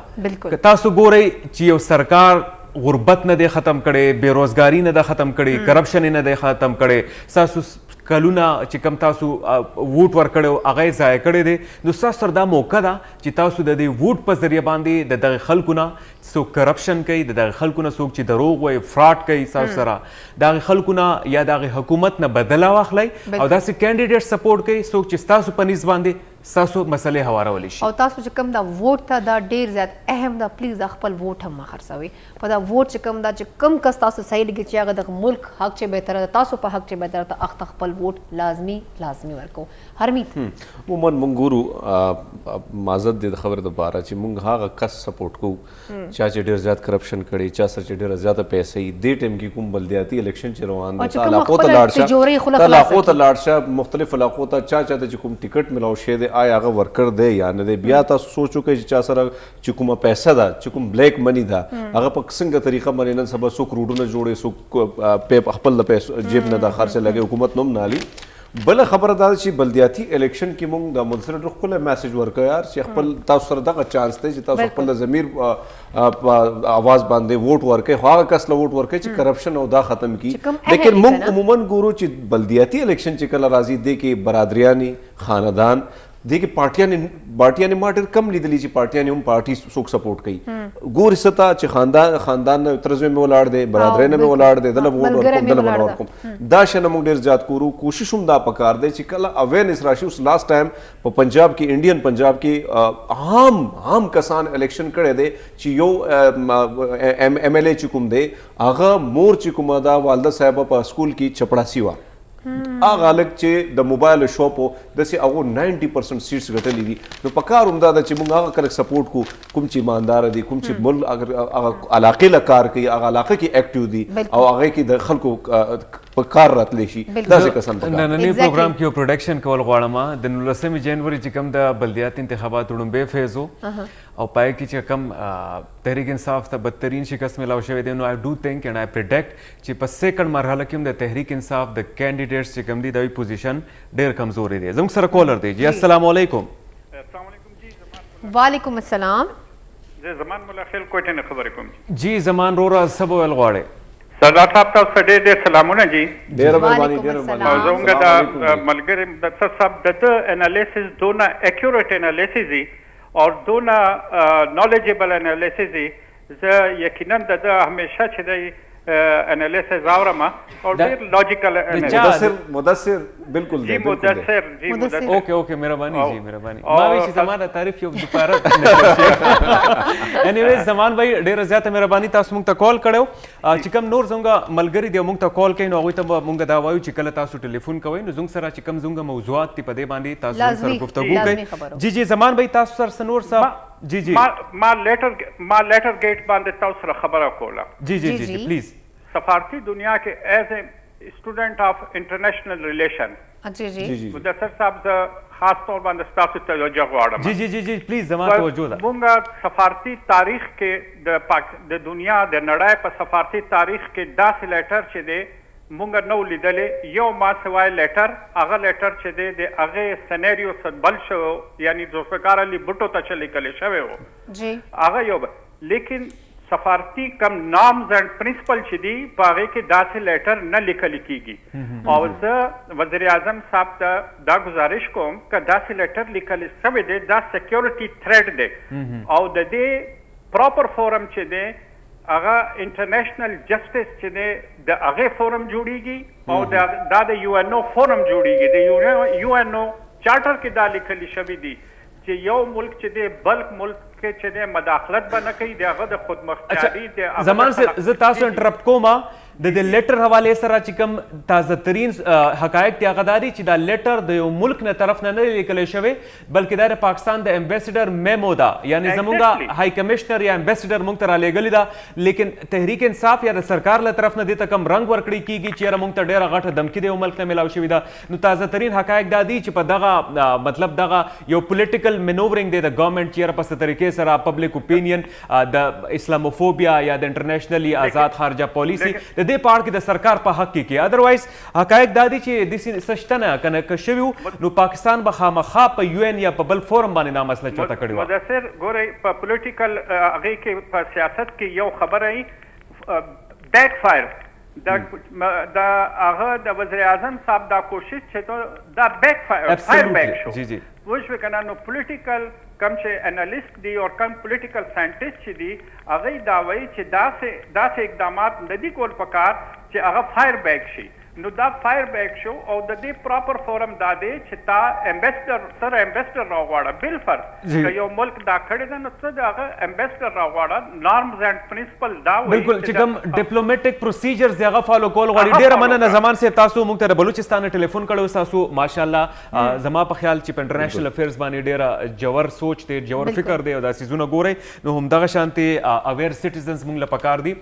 که تاسو ګورئ چې یو سرکار غربت نه دی ختم کړی، بېروزګاري نه ده ختم کړې، کرپشن یې نه دی ختم کړی، ستاسو کلونه چې کوم تاسو ووټ ورکړی و هغه یې ضایع کړی دی، نو ستاسو سره دا موقع ده چې تاسو د دې ووټ په ذریعه باندې د دغه خلکو نه څوک کرپشن کوي، د دغه خلکو نه څوک چې دروغ وایي، فراډ کوي، ستاسو سره د هغې خلکو نه یا د هغې حکومت نه بدله واخلئ او داسې کینډیډیټ سپورټ کوي څوک چې ستاسو په نس باندې ستاسو مسلې هوارولی شي. او تاسو چې کوم دا ووټ ته دا ډیر زیات اهم ده، پلیز دا خپل ووټ هم مه خرڅوئ. په دا ووټ چې کوم دا چې کوم کس تاسو صحیح لګي چې هغه د ملک حق چې بهتره ده، تاسو په حق چې بهتره ده، هغه ته خپل ووټ لازمي ورکو. هرمیت. عموماً مونږ ګورو، معذرت دې د خبرې دپاره چې مونږ هغه کس سپورټ کوو چا چې ډېر زیات کرپشن کړی، چا سره چې ډېره زیاته پیسې وي. دې ټایم کې کوم بلدیاتي الیکشن چې روان دی، او چې کوم خپله تجوري خوله ته خلاصه علاقو ته کړي. لاړ شه، مختلف علاقو ته چا چا ته چې کوم ټیکټ ملاو شوی دی، آیا هغه ورکر دی یا نه دی. بیا تاسو سوچ وکړئ چې چا سره چې کومه پیسه ده، چې کوم بلیک منی ده، هغه په څنګه طریقه باندې نن سبا څوک روډونه جوړوي، څوک پیپ خپل د پیسو جیب نه د خرڅه لګوي، حکومت نوم نه اخلي. بله خبره دا ده چې بلدیاتي الیکشن کې مونږ د مدثر ډېر ښکلی میسج ورکړ یار، چې خپل تاسو سره دغه چانس دی چې تاسو خپل ضمیر په اواز باندې ووټ ورکړئ، خو هغه کس له ووټ ورکړئ چې کرپشن او دا ختم کړي. چې کوم اهل لیکن دي مونږ کنه؟ عموماً ګورو چې بلدیاتي الیکشن چې کله راځي، دې کې برادریانې، خاندان، دې کې پارټیانې ما ډېر کم لیدلي چې پارټیانې هم پارټي څوک سپورټ کوي. ګوري څه ته چې خاندان نه تر زوی مې ولاړ دی، برادرۍ نه مې ولاړ دی، دله به ووټ ملګری ورکوم، مې دله به نه ولاړ ده. ورکوم. دا شی نه موږ ډېر زیات ګورو. کوشش هم دا پکار دی چې کله اویرنس راشي. اوس لاست ټایم په پنجاب کې، انډین پنجاب کې، عام کسان الیکشن کړی دی چې یو، ایم ایل ای چې کوم دی، هغه مور چې کومه ده، والده صاحبه په سکول کې چپړاسي وه. هغه هلک چې د موبایل شاپ و، داسې هغو 90% سیټس ګټلي دي. نو په کار هم دا ده چې موږ هغه خلک سپورټ کړو کوم چې ایماندار دي، کوم چې ملک هغه علاقې له کار کوي، هغه علاقه کې اکټیو دي او هغې کې د خلکو په کار راتلی شي. داسې کسان په کار. ننني پروګرام کې یو پروډکشن کول غواړم. د نولسمې جنوري چې کوم د بلدیات انتخابات وړومبی فیز و او پای کې چې کوم، تحریک انصاف ته بدترین شکست ملاو شوی دی، نو آی ډو تھنک اینډ آی پریډکټ چې په سیکنډ مرحله کې هم د تحریک انصاف د کینډیډیټس چې کوم دي، د دوی پوزیشن ډېر کمزوری دی. زموږ سره کالر دی. جی، السلام علیکم. السلام علیکم جی، زمان وعلیکم السلام. زه زمان مولا خیل کوټې نه خبرې کوم. جی زمان وروره، څه به ویل غواړې؟ سردار صاحب تاسو ته ډېر ډېر سلامونه جی. ډېره مهرباني، وعلیکم ډېره مهرباني. السلام. او زموږ السلام د علیکم جی. ملګری مدثر صاحب د ده انالیسز دونه اکیوریټ انالیسز دی او دونه نالجبل انالیسز دی، زه یقینا د ده همیشه چې دی، انالیسز اورم او ډېر لاجیکل انالیسز. مدثر بالکل دی، جی، بالکل دی. مدثر، جی، مدثر. مدثر. اوکے، اوکے، مهرباني جی، مهرباني. ما وی چې زما د تعریف یو دوپاره انیویز زمان بھائی ډېره زیاته مهرباني، تاسو موږ ته کال کړو. چې کوم نور زموږ ملګري دی موږ ته کال کوي، نو هغوی ته به موږ دا وایو چې کله تاسو ټلیفون کوئ نو زموږ سره چې کوم زموږ موضوعات دي په دې باندې تاسو زموږ سره گفتگو کوئ. لازمي خبرو. جی، جی، زمان بھائی، تاسو سره څه نور څه؟ جی، جی. ما لیټر ګیټ باندې تاسو سره خبره کوله. جی، جی، جی، جی، جی، جی. پلیز. سفارتي دنیا کې ایز اے سټوډنټ اف انټرنیشنل ریلیشن. جی، جی. جی، جی. مدثر صاحب، زه خاص طور باندې ستاسو توجه غواړم. جی، جی، جی، جی، پلیز، زما توجه ده. مونږ سفارتي تاریخ کې د دنیا د نړۍ په سفارتي تاریخ کې داسې لیټر چې دی مونږ نه و لیدلی. یو ما سوای لیټر، هغه لیټر چې دی د هغې سناریو څه بل شوی و، یعنی ذوالفقار علي بوټو ته چې لیکلی شوی و. هغه یو لیکن سفارتي کوم نارمز اینډ پرنسپل چې دي په هغې کې داسې لیټر نه لیکل کیږي. او زه وزیر اعظم صاحب ته دا ګزارش کوم که داسې لیټر لیکل شوی دی، دا سکیورټي تھریټ دی، او د دې پراپر فورم چې دی هغه انټرنیشنل جسټس چې دی د هغې فورم جوړیږي، او دا د یو ان او فورم جوړیږي. د یو ان او چارټر کې دا لیکل شوی دی چې یو ملک چې دی بل ملک کې چې دی مداخلت به نه کوي، د هغه د خودمختیاري د زمان زه تاسو انټرپټ کوم. د دې لیټر حواله سره چې کوم تازه ترین حقایق دي هغه دا دي چې دا لیټر د یو ملک نه طرف نه نه لیکل شوی، بلکې دا د پاکستان د امبیسیډر میمو ده، یعنی زمونږ های کمشنر یا امبیسیډر مونږ ته رالیږلی ده. لیکن تحریک انصاف یا د سرکار له طرف نه دې ته کوم رنګ ورکړی کیږي چې یاره مونږ ته ډېره غټه دمکي د یو ملک نه میلاو شوې ده. نو تازه ترین حقایق دا دي چې په دغه مطلب دغه یو پولیټیکل مینوورینګ دی د ګورنمنټ چې یاره په څه طریقې سره پبلک اوپینین د اسلاموفوبیا یا د انټرنیشنل آزاد خارجه پالیسي د دې په اړه کې د سرکار په حق کې کې. ادروایز حقایق دا دي چې داسې څه شته نه، که نه که شوي وو نو پاکستان به خامخا په یو ان یا په بل فورم باندې دا مسله چوته کړې وه. مدثر ګورئ، په پولیټیکل هغې کې په سیاست کې یو خبره یي بیک فایر، د هغه د وزیر اعظم صاحب دا کوشش چې دا بیک فایر فایر بیک شو، پوه شوې که نه؟ نو پولیټیکل کوم چې انالیست دي او کوم پولیټیکل ساينټیست چې دي هغوی دا وایي چې داسې اقدامات نه دي کول پکار چې هغه فایر بیک شي. نو دا فایر بیک شو، او د دې پراپر فورم دا دی چې تا امبیسډر سره امبیسډر راغواړه. بالفرض که یو ملک دا کړی ده نو ته د هغه امبیسډر راغواړه، نارمز اینډ پرنسپل دا وایي بالکل چې کوم ډیپلوماټیک پروسیجرز دی هغه فالو کول غواړي. ډېره مننه زمان صاحب، تاسو موږ ته د بلوچستان نه ټلیفون کړی و. تاسو ماشاءالله زما په خیال چې په انټرنیشنل افیرز باندې ډېره جوور سوچ دی، جوور فکر دی، او دا څیزونه ګورئ. نو همدغه شانتې اویر سټیزنز موږ له پکار دي.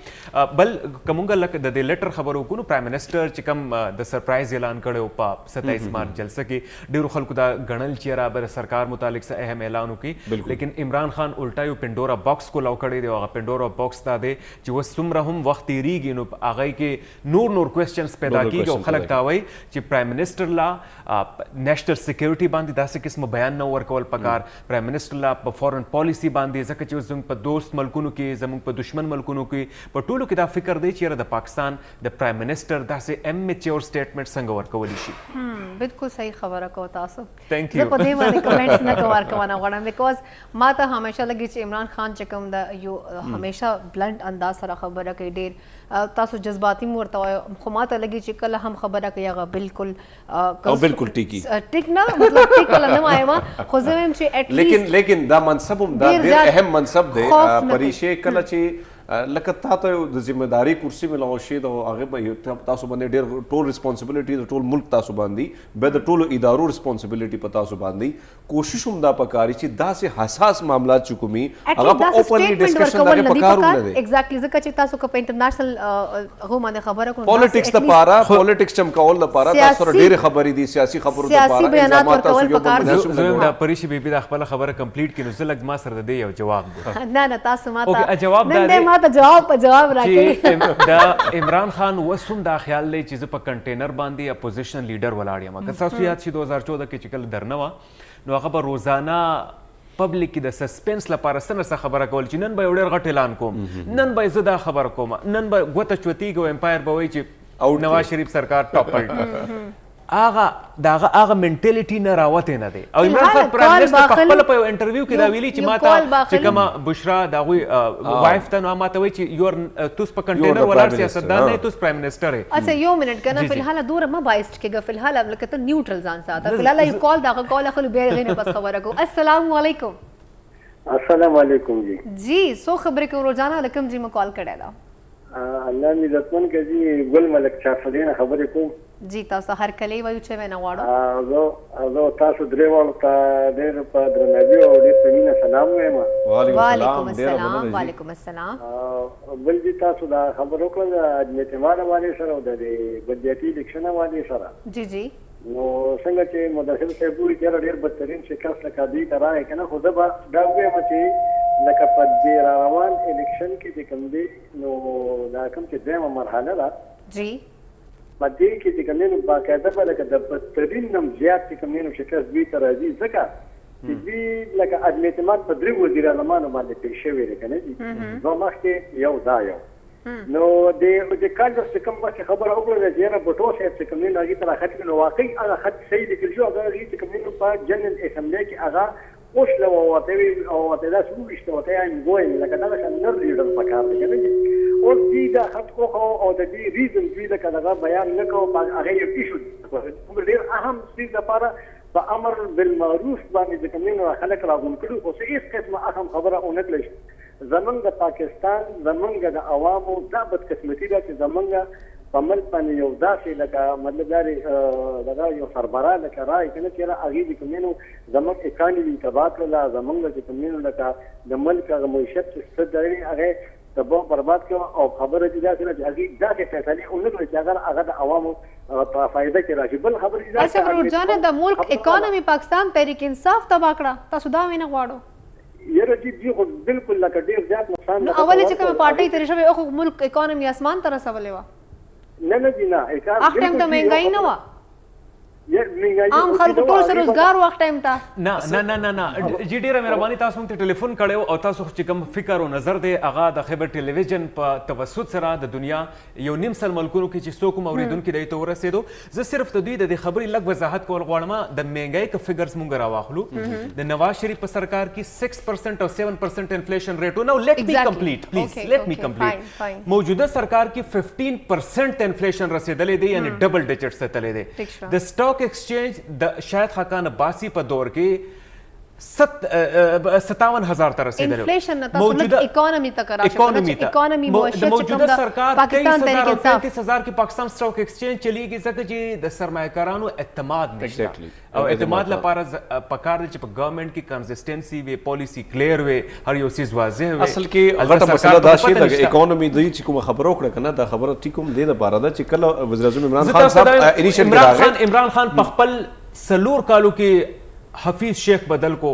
بل که موږ لکه د دې لیټر خبرو وکړو، نو پرایم منسټر چې کوم د سرپرایز اعلان کړی و په 27 مارچ جلسه کې، ډېرو خلکو دا ګڼل چې یاره به د سرکار متعلق څه اهم اعلان وکړي، لیکن عمران خان الټا یو پنډورا باکس کولاو کړی دی. هغه پنډورا باکس دا دی چې اوس څومره هم وخت تېرېږي نو په هغې کې نور نور کوېسچنز پیدا کېږي، او خلک دا وایي چې پرایم منسټر لا نېشنل سیکیورټي باندې داسې قسمه بیان نه ورکول پکار، پرایم منسټر لا په فارن پالیسي باندې، ځکه چې اوس زموږ په دوست ملکونو کې، زموږ په دشمن ملکونو کې، په ټولو کې دا فکر دی چې یاره د پاکستان د پرایم منسټر داسې امیچور سټیټمنټ څنګه ورکولی شي. بالکل صحیح خبره کوو تاسو. Thank زه you. په دې باندې کمنټس نه کوم ورکونه غواړم، because ما ته همیشه لګي چې عمران خان چې کوم د یو همیشه بلنټ انداز سره خبره کوي، ډېر تاسو جذباتي مو ورته وایو، خو ما ته لګي چې کله هم خبره کوي هغه بالکل او بالکل ټیکي ټیک نه، مطلب ټیک ولا نه وایم، خو زه وایم چې اټ لیکن لیکن دا منصب هم دا ډېر ډېر زیات اهم منصب دی. خوف نه کوي. پریشې کله چې لکه تا ته د ذمہ داری کرسی ملاو شي، د هغه به تاسو باندې ډېر ټول ریسپانسیبিলিټي د ټول ملک تاسو باندې، به د ټولو ادارو ریسپانسیبিলিټي په تاسو باندې، کوشش هم دا پکاري چې داسې حساس معاملات چې کومي هغه په اوپنلی ډسکشن دغه پکار نه دی. ایگزیکټلی، ځکه چې تاسو که په انټرنیشنل هغو باندې خبره کوو، پالیټکس د پاره، پالیټکس چمکول د پاره تاسو سره ډېرې خبرې دي، سیاسي خبرو د سیاسي پاره بیانات الزامات تاسو ورکول یو بل پکار دي. مناسب زه نه دا پریشي بیبي دا خپله خبره کمپلیټ کړي، نو زه لږ ما سره د دې یو جواب دی. نه نه، تاسو ما اوکې، ته جواب دا نن دی دی ما ته جواب په جواب راکړي. چې د عمران خان اوس هم دا خیال دی چې زه په کنټینر باندې اپوزیشن لیډر ولاړ یم. که تاسو یاد شي 2014 کې چې کله درنه وه، نو هغه به روزانه پبلک کې د سسپنس لپاره څه نه څه خبره کول چې نن به یو ډېر غټ اعلان کوم، نن به زه دا خبره کوم، نن به ګوته چوتېږي او امپایر به وایي چې Out نواز شریف سرکار ټاپلډ. هغه د هغه هغه منټالیټي نه راوتی نه دی. او عمران خان پرایم منسټر په خپله په یو انټرویو کې دا ویلي چې ما ته چې کومه بشرا د هغوی وایف ته، نو ما ته وایي چې یور توس په کنټینر ولاړ سیاستدان نه یې، توس پرایم منسټر یې. اچھا یو منټ که نه، فلحال دومره مه بایسډ کېږه، فلحال لکه ته نیوټرل ځان ساته. فلحال یو کال د هغه کال اخلو، بیا یې هغې نه پس خبره کوو. السلام علیکم. السلام علیکم جی. جی څو خبرې کوو ورور جانه، له کوم ځای مو کال کړی ده؟ الله مې عزتمن کړه جی، ګل ملک چارسدې نه خبرې کوم. جی تاسو هر کلی وایو چې وینا غواړو. زه تاسو درې واړو ته ډېر په درناوي او ډېر په مینه سلام وایم. وعلیکم وعلیکم السلام، ډېره السلام. مننه جی. وعلیکم السلام. بل جی تاسو دا خبر وکړه د عدم اعتماد حوالې سره او د دې بلدیاتي الیکشن حوالې سره. جی جی. نو څنګه چې مدثر صاحب وویل چې ډېر بدترین شکست لکه دوی ته راغی که نه، خو زه به دا ووایم چې لکه په دې را روان الیکشن کې چې کوم دی، نو دا کوم چې دویمه مرحله ده، په دې کې چې کوم دی نو باقاعده به لکه د بدترین نم زیات چې کوم دی نو شکست دوی ته راځي، ځکه چې دوی لکه عدم اعتماد په درې وزیراعظمانو باندې پېښ شوی دی که نه جي، دوه مخکې یو دا یو. نو د د کال چې کوم بس خبره وکړه چې یاره بټو صاحب چې کوم دی هغې ته راخط کړي، نو واقعي هغه خط صحیح لیکل شو. هغه هغې چې کوم دی په جنرل اسمبلۍ کې هغه وشلوه او ورته ویې او ورته داسې وویشته، ورته یې ایم ګوینګ، لکه دغه شان نر لیډر پکار دی که نه جي. اوس دوی دا خط وښو او د دې ریزن دوی لکه دغه بیان نه کړو، هغه یو ایشو ډېر اهم څیز لپاره په امر بالمعروف باندې چې کوم دی نو خلک راغونډ کړي، خو څه هېڅ قسمه اهم خبره ونه کړی شي. زمونږ د پاکستان زمونږ د عوامو دا بدقسمتي ده چې زمونږ په ملک باندې یو داسې لکه مطلب دا دغه یو سربراه لکه راغی که نه چې یاره هغې چې کوم دی نو زمونږ اکانومي تباه کړله، زمونږ چې کوم دی نو لکه د ملک هغه معیشت چې څه دی هغه تباه برباد کړ. او خبره چې داسې ده چې هغې داسې فیصلې ونه کړې چې هغه د عوامو په فایده کې راشي. بل خبره چې اچھا ورور جانه، د ملک اکانومي پاکستان تحریک انصاف تباه کړه، تاسو دا وینه غواړو؟ یاره جی دوی خو بالکل لکه ډیر زیات نقصان نو اولې چې کومه پارټۍ تېرې شوې خو ملک اکانومي اسمان ته رسولې وه. نه نه جی نه، هغه ټایم ته مهنګایي نه وه، عام خلکو ټول سره روزګار وخت ټایم ته. نه نه نه نه نه جی، ډیره مهرباني، تاسو موږ ته ټلیفون کړی او تاسو چې کوم فکر او نظر دی هغه د خیبر ټلویزیون په توسط سره د دنیا 1.5 ملکونو کې چې څوک هم اورېدونکي دی ته ورسېدو. زه صرف د دوی د دې خبرې لږ وضاحت کول غواړم. د مهنګۍ که فګرز مونږ راواخلو، د نواز شریف په سرکار کې 6% او 7% انفلیشن ریټ و. نو لیټ می کمپلیټ پلیز، لیټ می کمپلیټ. موجوده سرکار کې 15% انفلیشن رسېدلی دی، یعنی ډبل ډیجټ ته تللی دی. د سټاک ایکسچینج د شاهد خاقان عباسي په دور کې 57,000 ته رسېدلی. انفلیشن نه تاسو لږ اکانومي ته راشئ، اکانومي معیشت چې موجوده سرکار 23,000 او 35,000 کې پاکستان سټاک ایکسچینج چلیږي، ځکه چې د سرمایهکارانو اعتماد نشته. او اعتماد لپاره پکار دی چې په ګورنمنت کې کنسیسټنسي وي، پالیسي کلیر وي، هر یو څیز واضح وي. اصل کې غټه مسله دا شي د اکانومي دوی چې کومه خبره وکړه کنه، دا خبره ټیک هم دې لپاره ده چې کله وزیر اعظم عمران خان صاحب انیشل کې راغی، عمران خان په خپل 4 کالو کې حفیظ شیخ بدل کو،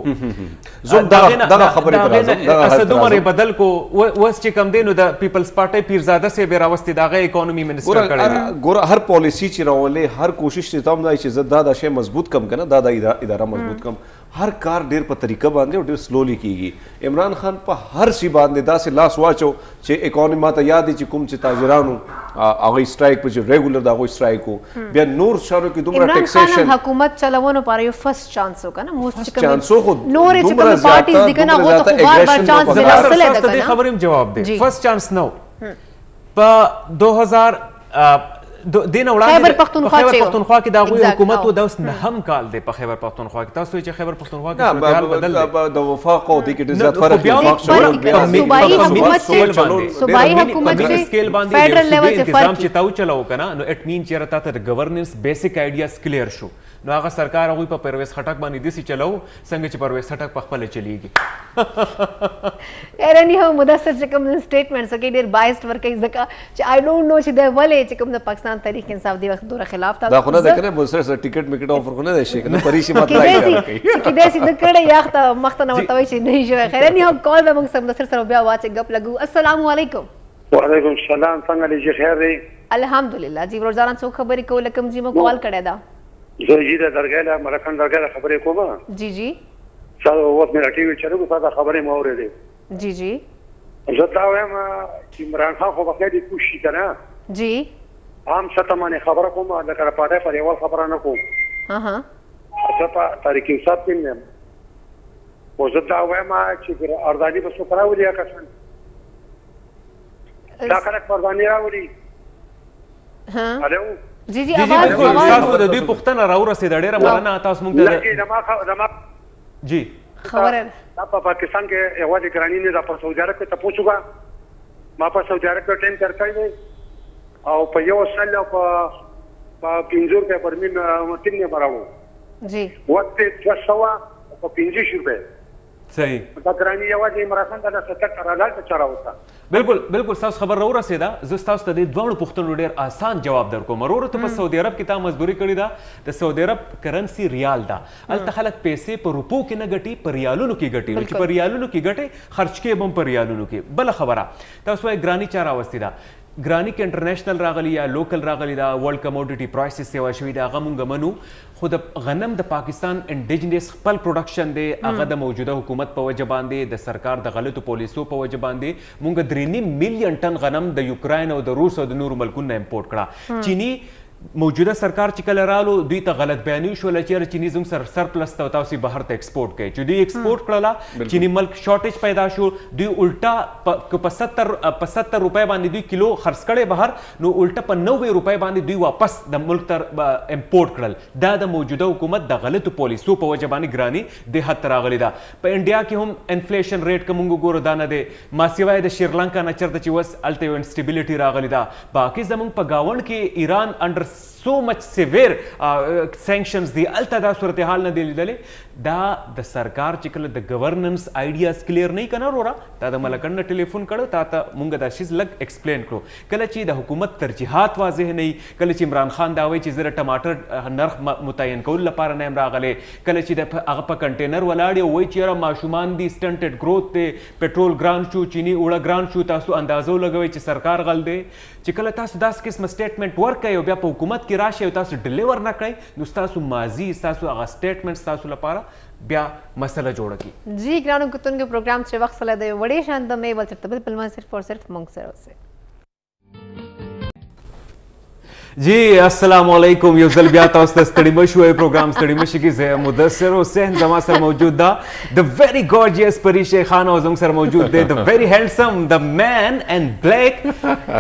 زم دغه خبرې ته راځم، اسد عمر بدل کو، اوس چې کوم دی نو د پیپلز پارټۍ پیرزاده صاحب یې راوستی، د هغه اکانومي منسټر کړی دی. ګوره هر پالیسي چې راولې، هر کوشش چې تام دی چې زه دا دا شی مضبوط کم که نه، دا دا اداره مضبوط کم، هر کار ډیر په طریقه باندې او ډیر سلولي کیږي. عمران خان په هر شي باندې داسې لاس واچو چې اکانومي، ماته یاد دی چې کوم چې تاجرانو هغوی سټرایک په چې ریګولر د هغوی سټرایک و، بیا نور شهرو کې دومره ټیکسیشن. حکومت چلونو لپاره یو فرست چانس و که نه، فرست چانس و، خو نورې چې کومې پارټیز دي که نه هغو ته خو بار بار چانس ملاوسلی ده که نه. د دې خبرې هم جواب دی. فرست چانس نه و په 2000 دې نه وړاندې خیبر پښتونخوا خیبر پښتونخوا کې د هغوی حکومت و، دا اوس نهم کال دی په خیبر پښتونخوا کې. تاسو چې خیبر پښتونخوا کې صورتحال بدل دی، د وفاق او دې کې ډېر زیات فرق دی. صوبایي حکومت چې صوبایي حکومت چې سکیل باندې فیډرل لیول چې انتظام چې تاو چلاو کنه، نو اټ مین چې راته د ګورننس بیسیک آیډیاز کلیر شو. نو هغه سرکار هغوی په پرویز خټک باندې داسې چلاو څنګه چې پرویز خټک په خپله چلیږي. حیراني هم مدثر چې کوم سټیټمنټس کوي ډېر بایسډ ورکوي، ځکه چې آی ډونټ نو چې دی ولې چې کوم د پاکستان تحریک انصاف دی وخت دوره خلاف دا خو نه ده کنه مدثر سره ټیکټ میکټ آفر خو نه دی شي کنه، پریشي مات راځي کېدای شي نه کړی یا ته مخته نه ورته وایي چې نه شوی. حیراني هم کال به موږ سره مدثر سره بیا واچې ګپ لګو. السلام علیکم. وعلیکم السلام، څنګه دې چې خیر دی؟ الحمدلله جی ورور جانان، څوک خبرې کوو، له کوم ځای مو کال کړی ده؟ زه جی د درګۍ له ملکن درګۍ له خبرې کوم. جی جی، تاسو اوس مې ټي وي چلو، تاسو خبرې مو اورېدې. جی جی، زه دا وایم چې عمران خان خو به خدای دې کوشي که نه. جی، عام سطح باندې خبره کوم، لکه د پارټۍ پر یوه خبره نه کوم. زه په تحریک انصاف کې نه یم، خو زه دا وایم چې ارداني به څوک راولي، کسان دا خلک پرداني راولي. الو جی جی، اواز تاسو د دوی پوښتنه راورسېده، ډېره مننه تاسو موږ ته. زما جی خبره دا په پاکستان کې یوازې ګراني نه ده، په سعودي عرب کې تپوس وکړه. ما په سعودي عرب کې ټایم تېر کړی دی او په 100 او په 5 روپۍ برمیل ټیم نه براوو. جی، وخت 225 روپۍ. صحیح، دا ګراني یوازې عمران خان د 70 تر لاله ته چا راوسته. بالکل بالکل، ستاسو خبر راورسېده. زه ستاسو ته د دواړو پوښتنو ډېر آسان جواب درکوم. وروره ته په سعودي عرب کې تا مزدوري کړې ده، د سعودي عرب کرنسي ریال ده، هلته خلک پیسې په روپو کې نه ګټي، په ریالونو کې ګټي، نو چې په ریالونو کې ګټي خرچ کې به هم په ریالونو کې. بله خبره، تاسو وایئ ګراني چا راوستې ده؟ ګراني کې انټرنیشنل راغلی یا لوکل راغلی، دا ورلډ کموډیټي پرایسز سیوا شوی دا، هغه مونږ منو، خو د غنم د پاکستان انډیجنس خپل پروډکشن دی. هغه د موجوده حکومت په وجه باندې، د سرکار د غلطو پالیسو په وجه باندې مونږ 3.5 میلیون ټن غنم د یوکراین او د روس او د نورو ملکونو نه امپورټ کړه. چینی موجوده سرکار چې کله رالو، دوی ته غلط بیاني شول چې یاره چینی زموږ سره سرپلس ته، تاسو بهر ته ایکسپورټ کړئ. چې دوی ایکسپورټ کړله، چینی ملک شارټیج پیدا شو. دوی الټا په 70 روپۍ باندې دوی کیلو خرڅ کړي بهر، نو الټا په 90 روپۍ باندې دوی واپس د ملک تر امپورټ کړل. دا د موجوده حکومت د غلطو پالیسو په وجه باندې ګراني د حد ته راغلې ده. په انډیا کې هم انفلیشن ریټ که مونږ وګورو دا نه دی، ما سوای د شریلانکا نه چرته چې اوس هلته یو انسټیبیلیټي راغلې ده. باقي زمونږ په ګاونډ کې ایران under so much severe sanctions دی، هلته دا صورتحال نه دی لیدلی. دا د سرکار چې کله د ګورننس آیډیاز کلیر نه کنه وروره، تا د ملکنډ نه ټلیفون کړو، تا ته مونږ دا شیز لږ ایکسپلین کړو. کله چې د حکومت ترجیحات واضح نه، کله چې عمران خان دا وایي چې زه د ټماټر نرخ متعین کولو لپاره نه یم راغلی، کله چې د هغه په کنټینر ولاړ او وایي چې یاره ماشومان دي، سټنټډ ګروت دی، پټرول ګران شو، چینی اوړه ګران شو، تاسو اندازه ولګوئ چې سرکار غل دی. چې کله تاسو داسې قسمه سټیټمنټ ورکړئ او بیا په حکومت کې راشئ او تاسو ډیلیور نه کړئ، نو ستاسو ماضي، ستاسو هغه سټیټمنټ ستاسو لپاره بیا مسله جوړه کړي. جی ګرانو کتونکو، پروګرام چې وخت سره د وړې شان د مې بل چرته بل پلمه، صرف اور صرف مونږ سره اوسئ. جی السلام علیکم، یو ځل بیا تاسو ته ستړي مه شوئ پروګرام ستړي مه شئ کې زه مدثر حسین، زما سره موجود ده د ویری ګورجیس پری شیخ خان او زموږ سره موجود دی د very handsome the man in black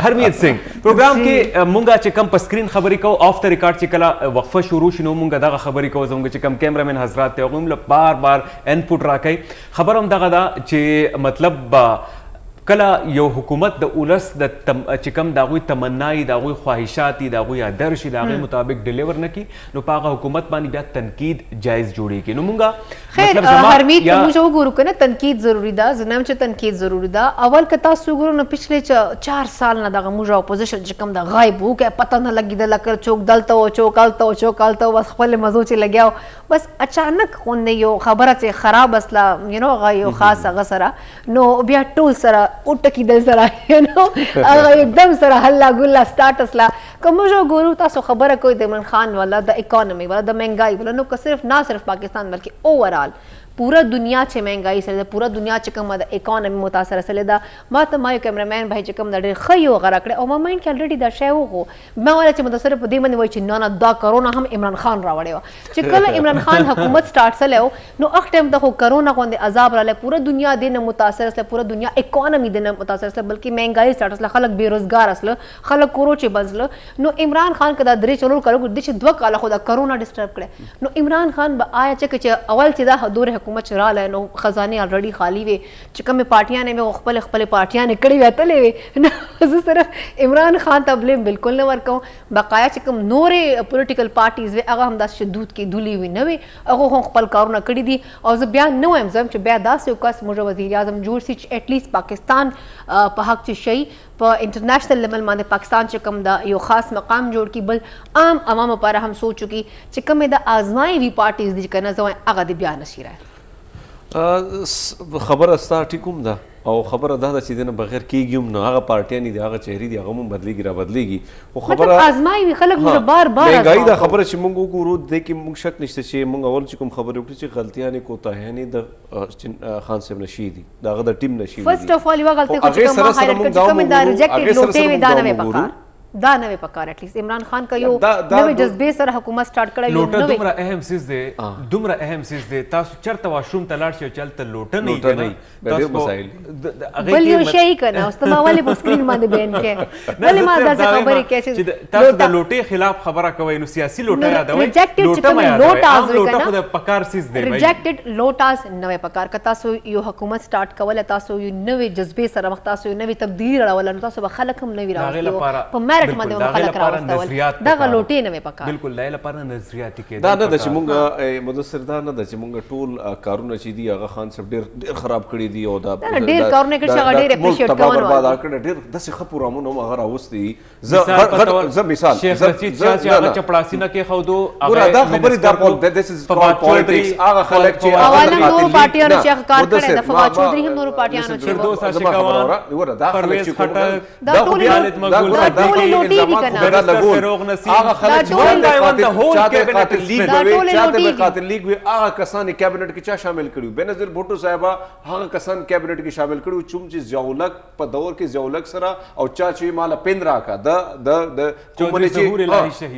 Harmeet Singh. پروګرام کې مونږ چې کوم په سکرین خبرې کوو، آف د ریکارډ چې کله وقفه شروع شي نو مونږ دغه خبرې کوو. زموږ چې کوم کیمرامین حضرات دی، هغوی هم له بار بار انپوټ راکوي. خبره هم دغه ده چې مطلب کله یو حکومت د ولس د چې کوم د هغوی تمنای، د هغوی خواهشات، د هغوی آدرش، د هغې مطابق ډیلیور نه کړي، نو په هغه حکومت باندې بیا تنقید جایز جوړیږي. نو مونږ خیر هرمیت، موږ وګورو کنه، تنقید ضروری ده. زه نه چې تنقید ضروری ده. اول که تاسو وګورو نو پچھلے 4 سال نه دغه موږ اپوزیشن چې کوم د غایب وو، که پته نه لګیدل کړ چوک دلته و، چوک هلته و، چوک هلته و، بس خپل مزو چې لګیا. بس اچانک غوندې یو خبره چې خراب اسله یو نو هغه یو خاص هغه سره، نو بیا ټول سره وټکېدل سره، یو نو هغه یکدم سره هلا ګلا سټارټ اسله. که موږ وګورو، تاسو خبره کوئ د عمران خان والا، د اکانومي والا، د مهنګای والا، نو که صرف نه صرف پاکستان بلکې اوورال پورا دنیا چې مهنګای سره ده، پورا دنیا چې کومه د اکانومي متاثره سره ده. ما ته ما یو کیمرامین بھائی چې کوم د ډېر ښه یو غره کړی او ما مایند کې الریډي دا شی وغو. ما ویل چې متاثر په دې باندې وایي چې نه نه، دا کرونا هم عمران خان راوړی و. چې کله عمران خان حکومت سٹارټ سلی نو اخ ټایم ته خو کرونا غوندې عذاب راغلی، پوره دنیا دې نه متاثر سله، پوره دنیا اکانومي دې نه متاثر سله، بلکې مهنګای سٹارټ سله، خلک بېروزګار سله، خلک کورو چې بند سله. نو عمران خان که دا 3-4 کالو کې چې 2 کاله خو دا کرونا ډسټرب کړی، نو عمران خان به آیا چې اول چې دا دور حکومت چې راغلی نو خزانې الریډي خالی وي، چې کومې پارټیانې وې خپل خپل پارټیانې کړې وې، اتلې وې. نو زه صرف عمران خان ته بلیم بالکل نه ورکوم. بقایا چې کوم نورې پولیټیکل پارټیز وې، هغه هم داسې چې دود کې دولې وي نه وي، هغه هم خپل کارونه کړي دي. او زه بیا نه وایم، زه چې بیا داسې یو کس موږ وزیر اعظم جوړ سي چې اټلیست پاکستان په حق چې شي، په انټرنیشنل لیول باندې پاکستان چې کوم دا یو خاص مقام جوړ کی، بل عام عوام لپاره هم سوچ کی چې کوم د آزمای وی پارټیز دي کنه، زه هغه دی بیا نشي راي. خبره ستا ټیک هم ده او خبره دا ده چې دنه بغیر کیږي هم نه. هغه پارټیانې دي، هغه چهرې دي، هغه هم بدلیږي را بدلیږي، خو خبره آزمای وي خلک موږ بار بار مهنګایي دا خبره چې موږ وګورو، د کې موږ شک نشته چې موږ اول چې کوم خبرې وکړې چې غلطیانې کوتاهیانې د خان صاحب نشي دي، داغه د ټیم نشي. فرست اف آل یو غلطي خو چې کوم هایلایټ کړ چې کوم دا ریجیکټډ لوټې وي، دا نه وي پکار، دا نه وي پکار. اټلیست عمران خان کا یو نوې جذبې سره حکومت سٹارټ کړی. یو لوټه دومره اهم څیز دی، دومره اهم څیز دی. تاسو چرته واشروم ته لاړ شئ چې هلته لوټه نه کنه، تاسو مسائل بل یو شی کنه. اوس ته ما ولې په سکرین باندې بیان کې، ولې ما داسې خبرې کې چې تاسو د لوټې خلاف خبره کوئ نو سیاسي لوټه یادوئ، لوټه ما یادوئ. لوټه خو د پکار څیز دی. ریجیکټډ لوټاز نه وي پکار. که تاسو یو حکومت سٹارټ کوله، تاسو یو نوې جذبې سره مخ، تاسو یو نوې تبدیلی راوړل، نو تاسو به خلک هم نوي راوستي په میرټ باندې هم خلک راوستول، دغه لوټې نه وې پکار. بالکل، د لپاره نظریاتي کېدل دا نه ده چې مونږ مدثر، دا نه ده چې مونږ ټول کارونه چې دي هغه خان صاحب ډېر ډېر خراب کړي دي او دا ډېر کارونه کړي چې هغه ډېر اپریشیټ کوي، برباد کړي، ډېر داسې ښه پروګرامونه هم هغه راوستي. زه مثال شیخ رشید شاه چې هغه چپړاسي نه کېښودو، ګوره دا خبرې دا this is called politics. هغه خلک چې اولا نورو پارټیانو چې هغه کار کړی، د فواد چودري هم نورو پارټیانو چې فردوس عاشقوان، پرویز خټک، دا ټولې لوټې دي کنه، هغه خلک چې قاتل لیګ وي، چاته به قاتل لیګ وي، هغه کسان کیبنټ کې چا شامل کړي؟ بنظیر بھټو صاحبہ هغه کسان کیبنټ کې شامل کړي چوم چې ضیاءالحق په دور کې ضیاءالحق سره او چا چې مال پین راکا د د د کومه چې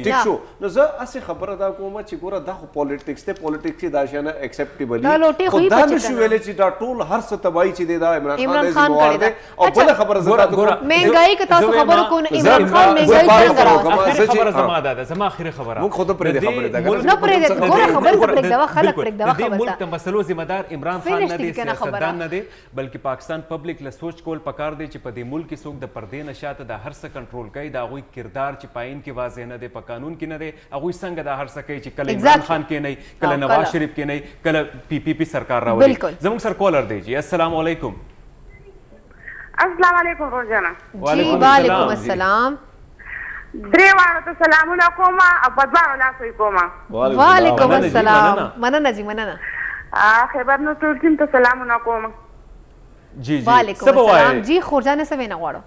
ټیک شو. نو زه هسې خبره دا کوم چې ګوره دا خو پالیټکس دی، پالیټکس کې دا شیان اکسپټیبل دي، خو دا نشو ویلی چې دا ټول هر څه تباهي چې دی دا عمران خان دی ذمہوار دی. او بله خبره زه دا کوم، مهنګایي که تاسو خبرو کوئ، عمران خان مهنګایي څنګه راوسته؟ اخري خبره زما دا ده، زما اخري خبره، موږ خو ته پرېږدې خبرې ده، نه پرېږدې، ګوره خبرې ته پرېږده، خلک پرېږده خبره. د ملک د مسلو ذمہ دار عمران خان نه دی، سیاستدان نه دی، بلکې پاکستان پبلک له سوچ کول پکار دی چې په دې ملک کې څوک د پردې نه شاته د هر څه کنټرول کوي، د هغوی کردار چې په آئین کې واضح نه دی، په قانون کې نه دی، هغوی څنګه دا هر څه کوي چې کله عمران خان کې نه، کله نواز شریف کې نه، کله پی پی پی سرکار راولي. زموږ سر کالر دی جی. السلام علیکم. السلام علیکم روزانه. جی وعلیکم السلام. درې واړو ته سلامونه کوم او په دواړو لاسو یې کوم. وعلیکم السلام. مننه جی، مننه. خیبر نو ټول ټیم ته سلامونه کوم. جی جی، وعلیکم السلام. جی خورجانې څه وینا غواړو؟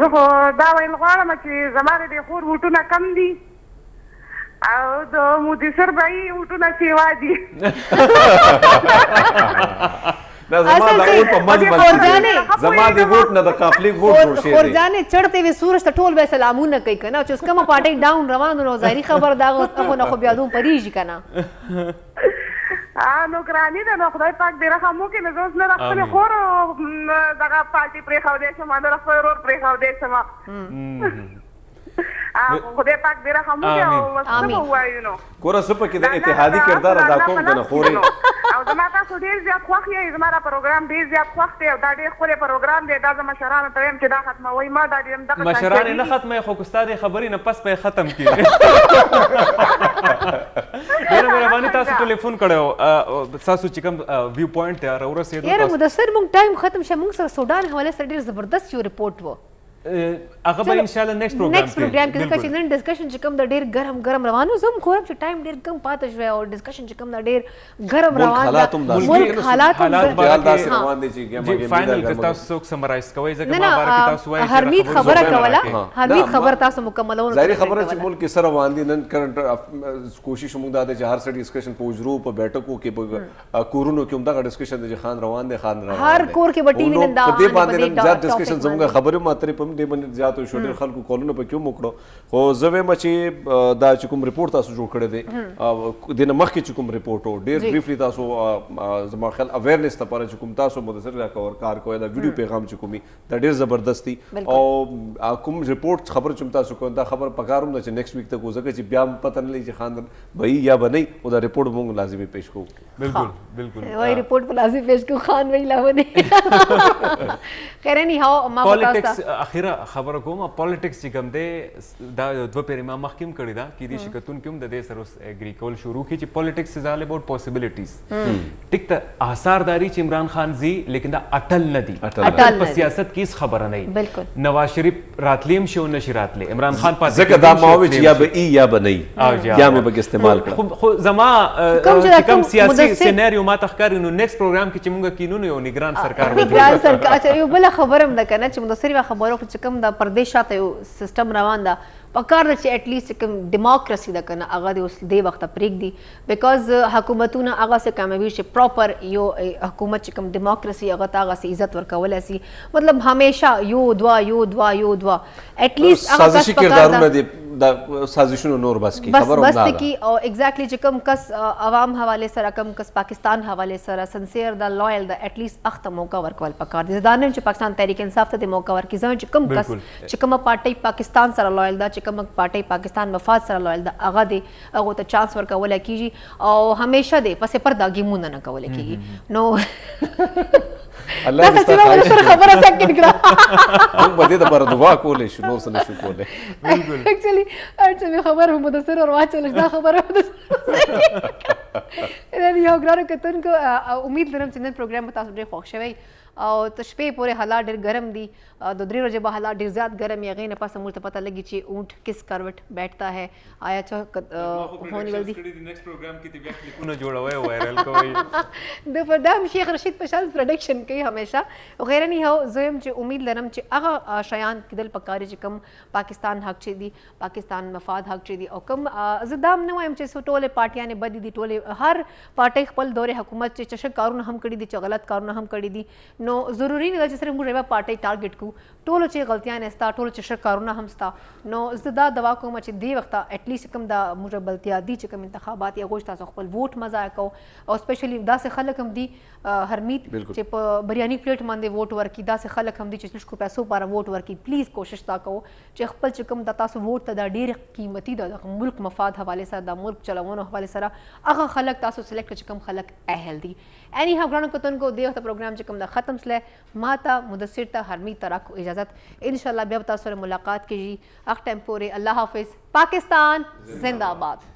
زه خو دا ویل غواړم چې زما د دې خور ووټونه کم دي او د مدثر بھائی ووټونه سیوا دي. دا زما د ووټ په منځ باندې زما د ووټ نه د قافلې ووټ جوړ شوی دی. خورجانې چړته وي سورج ته ټول به سلامونه کوي کنه، چې اوس کومه پارټۍ ډاون روان نو ظاهري خبر دا خو نه، خو بیا دوم پریږي کنه. نو ګراني ده، نو خدای پاک دې رحم وکړي. نو زه اوس نه د خپلې خور دغه پارټي پرېښودی شم، نه د خپل ورور پرېښودی شم. خدای پاک دې رحم وکړي او څه به ووایو. نو ګوره زه پکې د اتحادي کردار ادا کوم که نه خورې. او زما تاسو ډېر زیات خوښ یئ، زما دا پروګرام ډېر زیات خوښ دی او دا ډېر ښکلی پروګرام دی. دا زه مشرانو ته وایم چې دا ختموئ مه، دا ډېر دغه مشران یې نه ختموي، خو که ستا دې خبرې نه پس به یې ختم کړي. ډېره مهرباني، تاسو ټلیفون کړی و، ستاسو چې کوم ویو پوینټ دی راورسېدو. یاره مدثر موږ ټایم ختم شه، موږ سره سوډان حواله سره ډېر زبردست یو رپورټ و، هغه به ان شاء الله نیکسټ پروګرام نیکسټ پروګرام کې، ځکه چې نن ډسکشن چې کوم د ډیر ګرم ګرم روان و. زه هم ګورم چې ټایم ډیر کم پاتې شوی او ډسکشن چې کوم د ډیر ګرم روان ده، ملک حالات هم داسې روان دي چې فائنل که تاسو څوک سمرایز کوئ، ځکه ما باره کې تاسو وایئ چې هرمیت خبره کوله، هرمیت خبره تاسو مکملونه. ظاهري خبره چې ملک کې سره روان دي نن کرنٹ کوشش موږ دا ده چې هر څه ډسکشن په حجرو، په بیٹکو کې، په کورونو کې هم دغه ډسکشن دی چې خان روان دی، خان روان دی، هر کور کې به ټي وي نن دا په دې باندې نن زیات ډسکشن زموږ خبرې ماترې په دې باندې زیات شو، ډېر خلکو کالونه پکې هم وکړو. خو زه وایم چې دا چې کوم رپورټ تاسو جوړ کړی دی، دې نه مخکې چې کوم رپورټ و ډېر بریفلی تاسو زما خیال اویرنس لپاره چې کوم تاسو مدثر را کار کوئ، دا ویډیو پیغام چې کومي دا ډېر زبردست دی. او کوم رپورټ خبر چې تاسو کوئ دا خبر پکار هم ده چې نیکسټ ویک ته کو، ځکه چې بیا هم پته نه لګي چې خان به یا به نه، او دا رپورټ موږ لازمي پیش کوو. بالکل بالکل، وای رپورټ په لازمي پیش کوو، خان وی لا ونه. خیر اینی هاو ما پالیټکس اخیره خبره کوم، پالیټکس چې کوم دی دا دوه پیرې ما مخکې هم کړې ده، کېدای شي کتونکي هم د دې سره اوس اګري کول شروع کړي چې پالیټکس از آل اباوټ پاسبلیټیز. ټیک ته آثار داري چې عمران خان ځي، لیکن دا اټل نه دي، اټل په سیاست کې هیڅ خبره نه وي. نواز شریف راتلی هم شي او نه شي راتلی، عمران خان پاتې ځکه دا ما وویل چې یا به ای یا به نه یا مې پکې استعمال کړه. خو زما چې کوم سیاسي سیناریو ما ته ښکاري، نو نیکسټ پروګرام کې چې موږ کینو نو یو نګران سرکار به نګران سرکار. اچھا یو بله خبره هم ده که نه چې مدثر یوه خبره وکړه چې کوم د پردې شاته یو سیستم روان ده، پکار ده چې اټلیست کوم ډیموکراسي ده که نه هغه دې اوس دې وخته پرېږدي، بیکاز حکومتونه هغسې کامیابي چې پراپر یو حکومت چې کوم ډیموکراسي هغه ته هغسې عزت ورکولی سي، مطلب همیشه یو دوه یو دوه یو دوه اټلیست هغه کس سازشي پکار کردارونه ده دې دا سازشونو نور بس کی، بس خبر هم بس دا ده. کی. او ایگزیکټلی چې کوم کس عوام حواله سره، کوم کس پاکستان حواله سره سنسیر ده، لویل ده، اټلیست اخته موقع ورکول پکار دي. دا نه چې پاکستان تحریک انصاف ته دې موقع ورکړي، زه چې کوم کس چې کومه پارټۍ پاکستان سره لویل ده، چې کومه پارټۍ پاکستان مفاد سره لویل ده، هغه دې هغو ته چانس ورکول کیږي او همیشه دې پسې پر دا ګیمونه نه کول کیږي. نو الله دې ستا خبره سکن کړه. موږ به دې لپاره دعا کولی شو، نور څه نه شو کولی. بالکل اکچولی هر څه مې خبره مدثر ور واچول، دا خبره مدثر. یو ګرانو کتونکو، امید لرم چې نن پروګرام به تاسو ډېر خوښ شوی او تر شپې پورې حالات ډېر ګرم دي، د 3 ورځې به حالات ډېر زیات ګرم وي. هغې نه پس موږ ته پته لګي چې اونټ کس کروټ بیٹھتا ہے، آیا څه هونې ول دي. نیکسټ پروګرام کې بیا کلیپونه جوړوي او وایرل کوي. د فردام شیخ رشید پشان پروډکشن کوي همیشه. غیر نه هو زه چې امید لرم چې هغه شیان کېدل پکاري چې کوم پاکستان حق چې دي، پاکستان مفاد حق چې دي، او کوم زه دا هم نه وایم چې څو ټولې پارټیانې بدې دي. ټولې هر پارټۍ خپل دور حکومت چې څه کارونه هم کړي دي، چې غلط کارونه هم کړي دي، نو ضروري نه ده چې صرف موږ یوه پارټۍ ټارګټ کړو. ټولو چې غلطیانې ستا، ټولو چې ښه کارونه هم ستا. نو زه دا دعا کوم چې دې وخته اټلیست کوم دا موږ بلتیادي چې کوم انتخابات یا غوښ تاسو خپل ووټ مه ضایع کوو. او سپیشلی داسې خلک هم دي هرمیت چې په بریاني پلیټ باندې ووټ ورکړي، داسې خلک هم دي چې لږ پیسو لپاره ووټ ورکړي. پلیز کوشش دا کوو چې خپل چې کوم د تاسو ووټ ته دا ډېر قیمتي ده، د ملک مفاد حوالې سره، د ملک چلونو حوالې سره هغه خلک تاسو سلیکټ چې کوم خلک اهل دي. اینی هاو ګرانو کتونکو، دې وخت پروګرام چې کوم د ختم سله، ما ته مدثر ته هرمیت ته راکو اجازت. ان شاء الله بیا تاسو سره ملاقات کیږي. اخ ټایم پورې الله حافظ. پاکستان زنده آباد.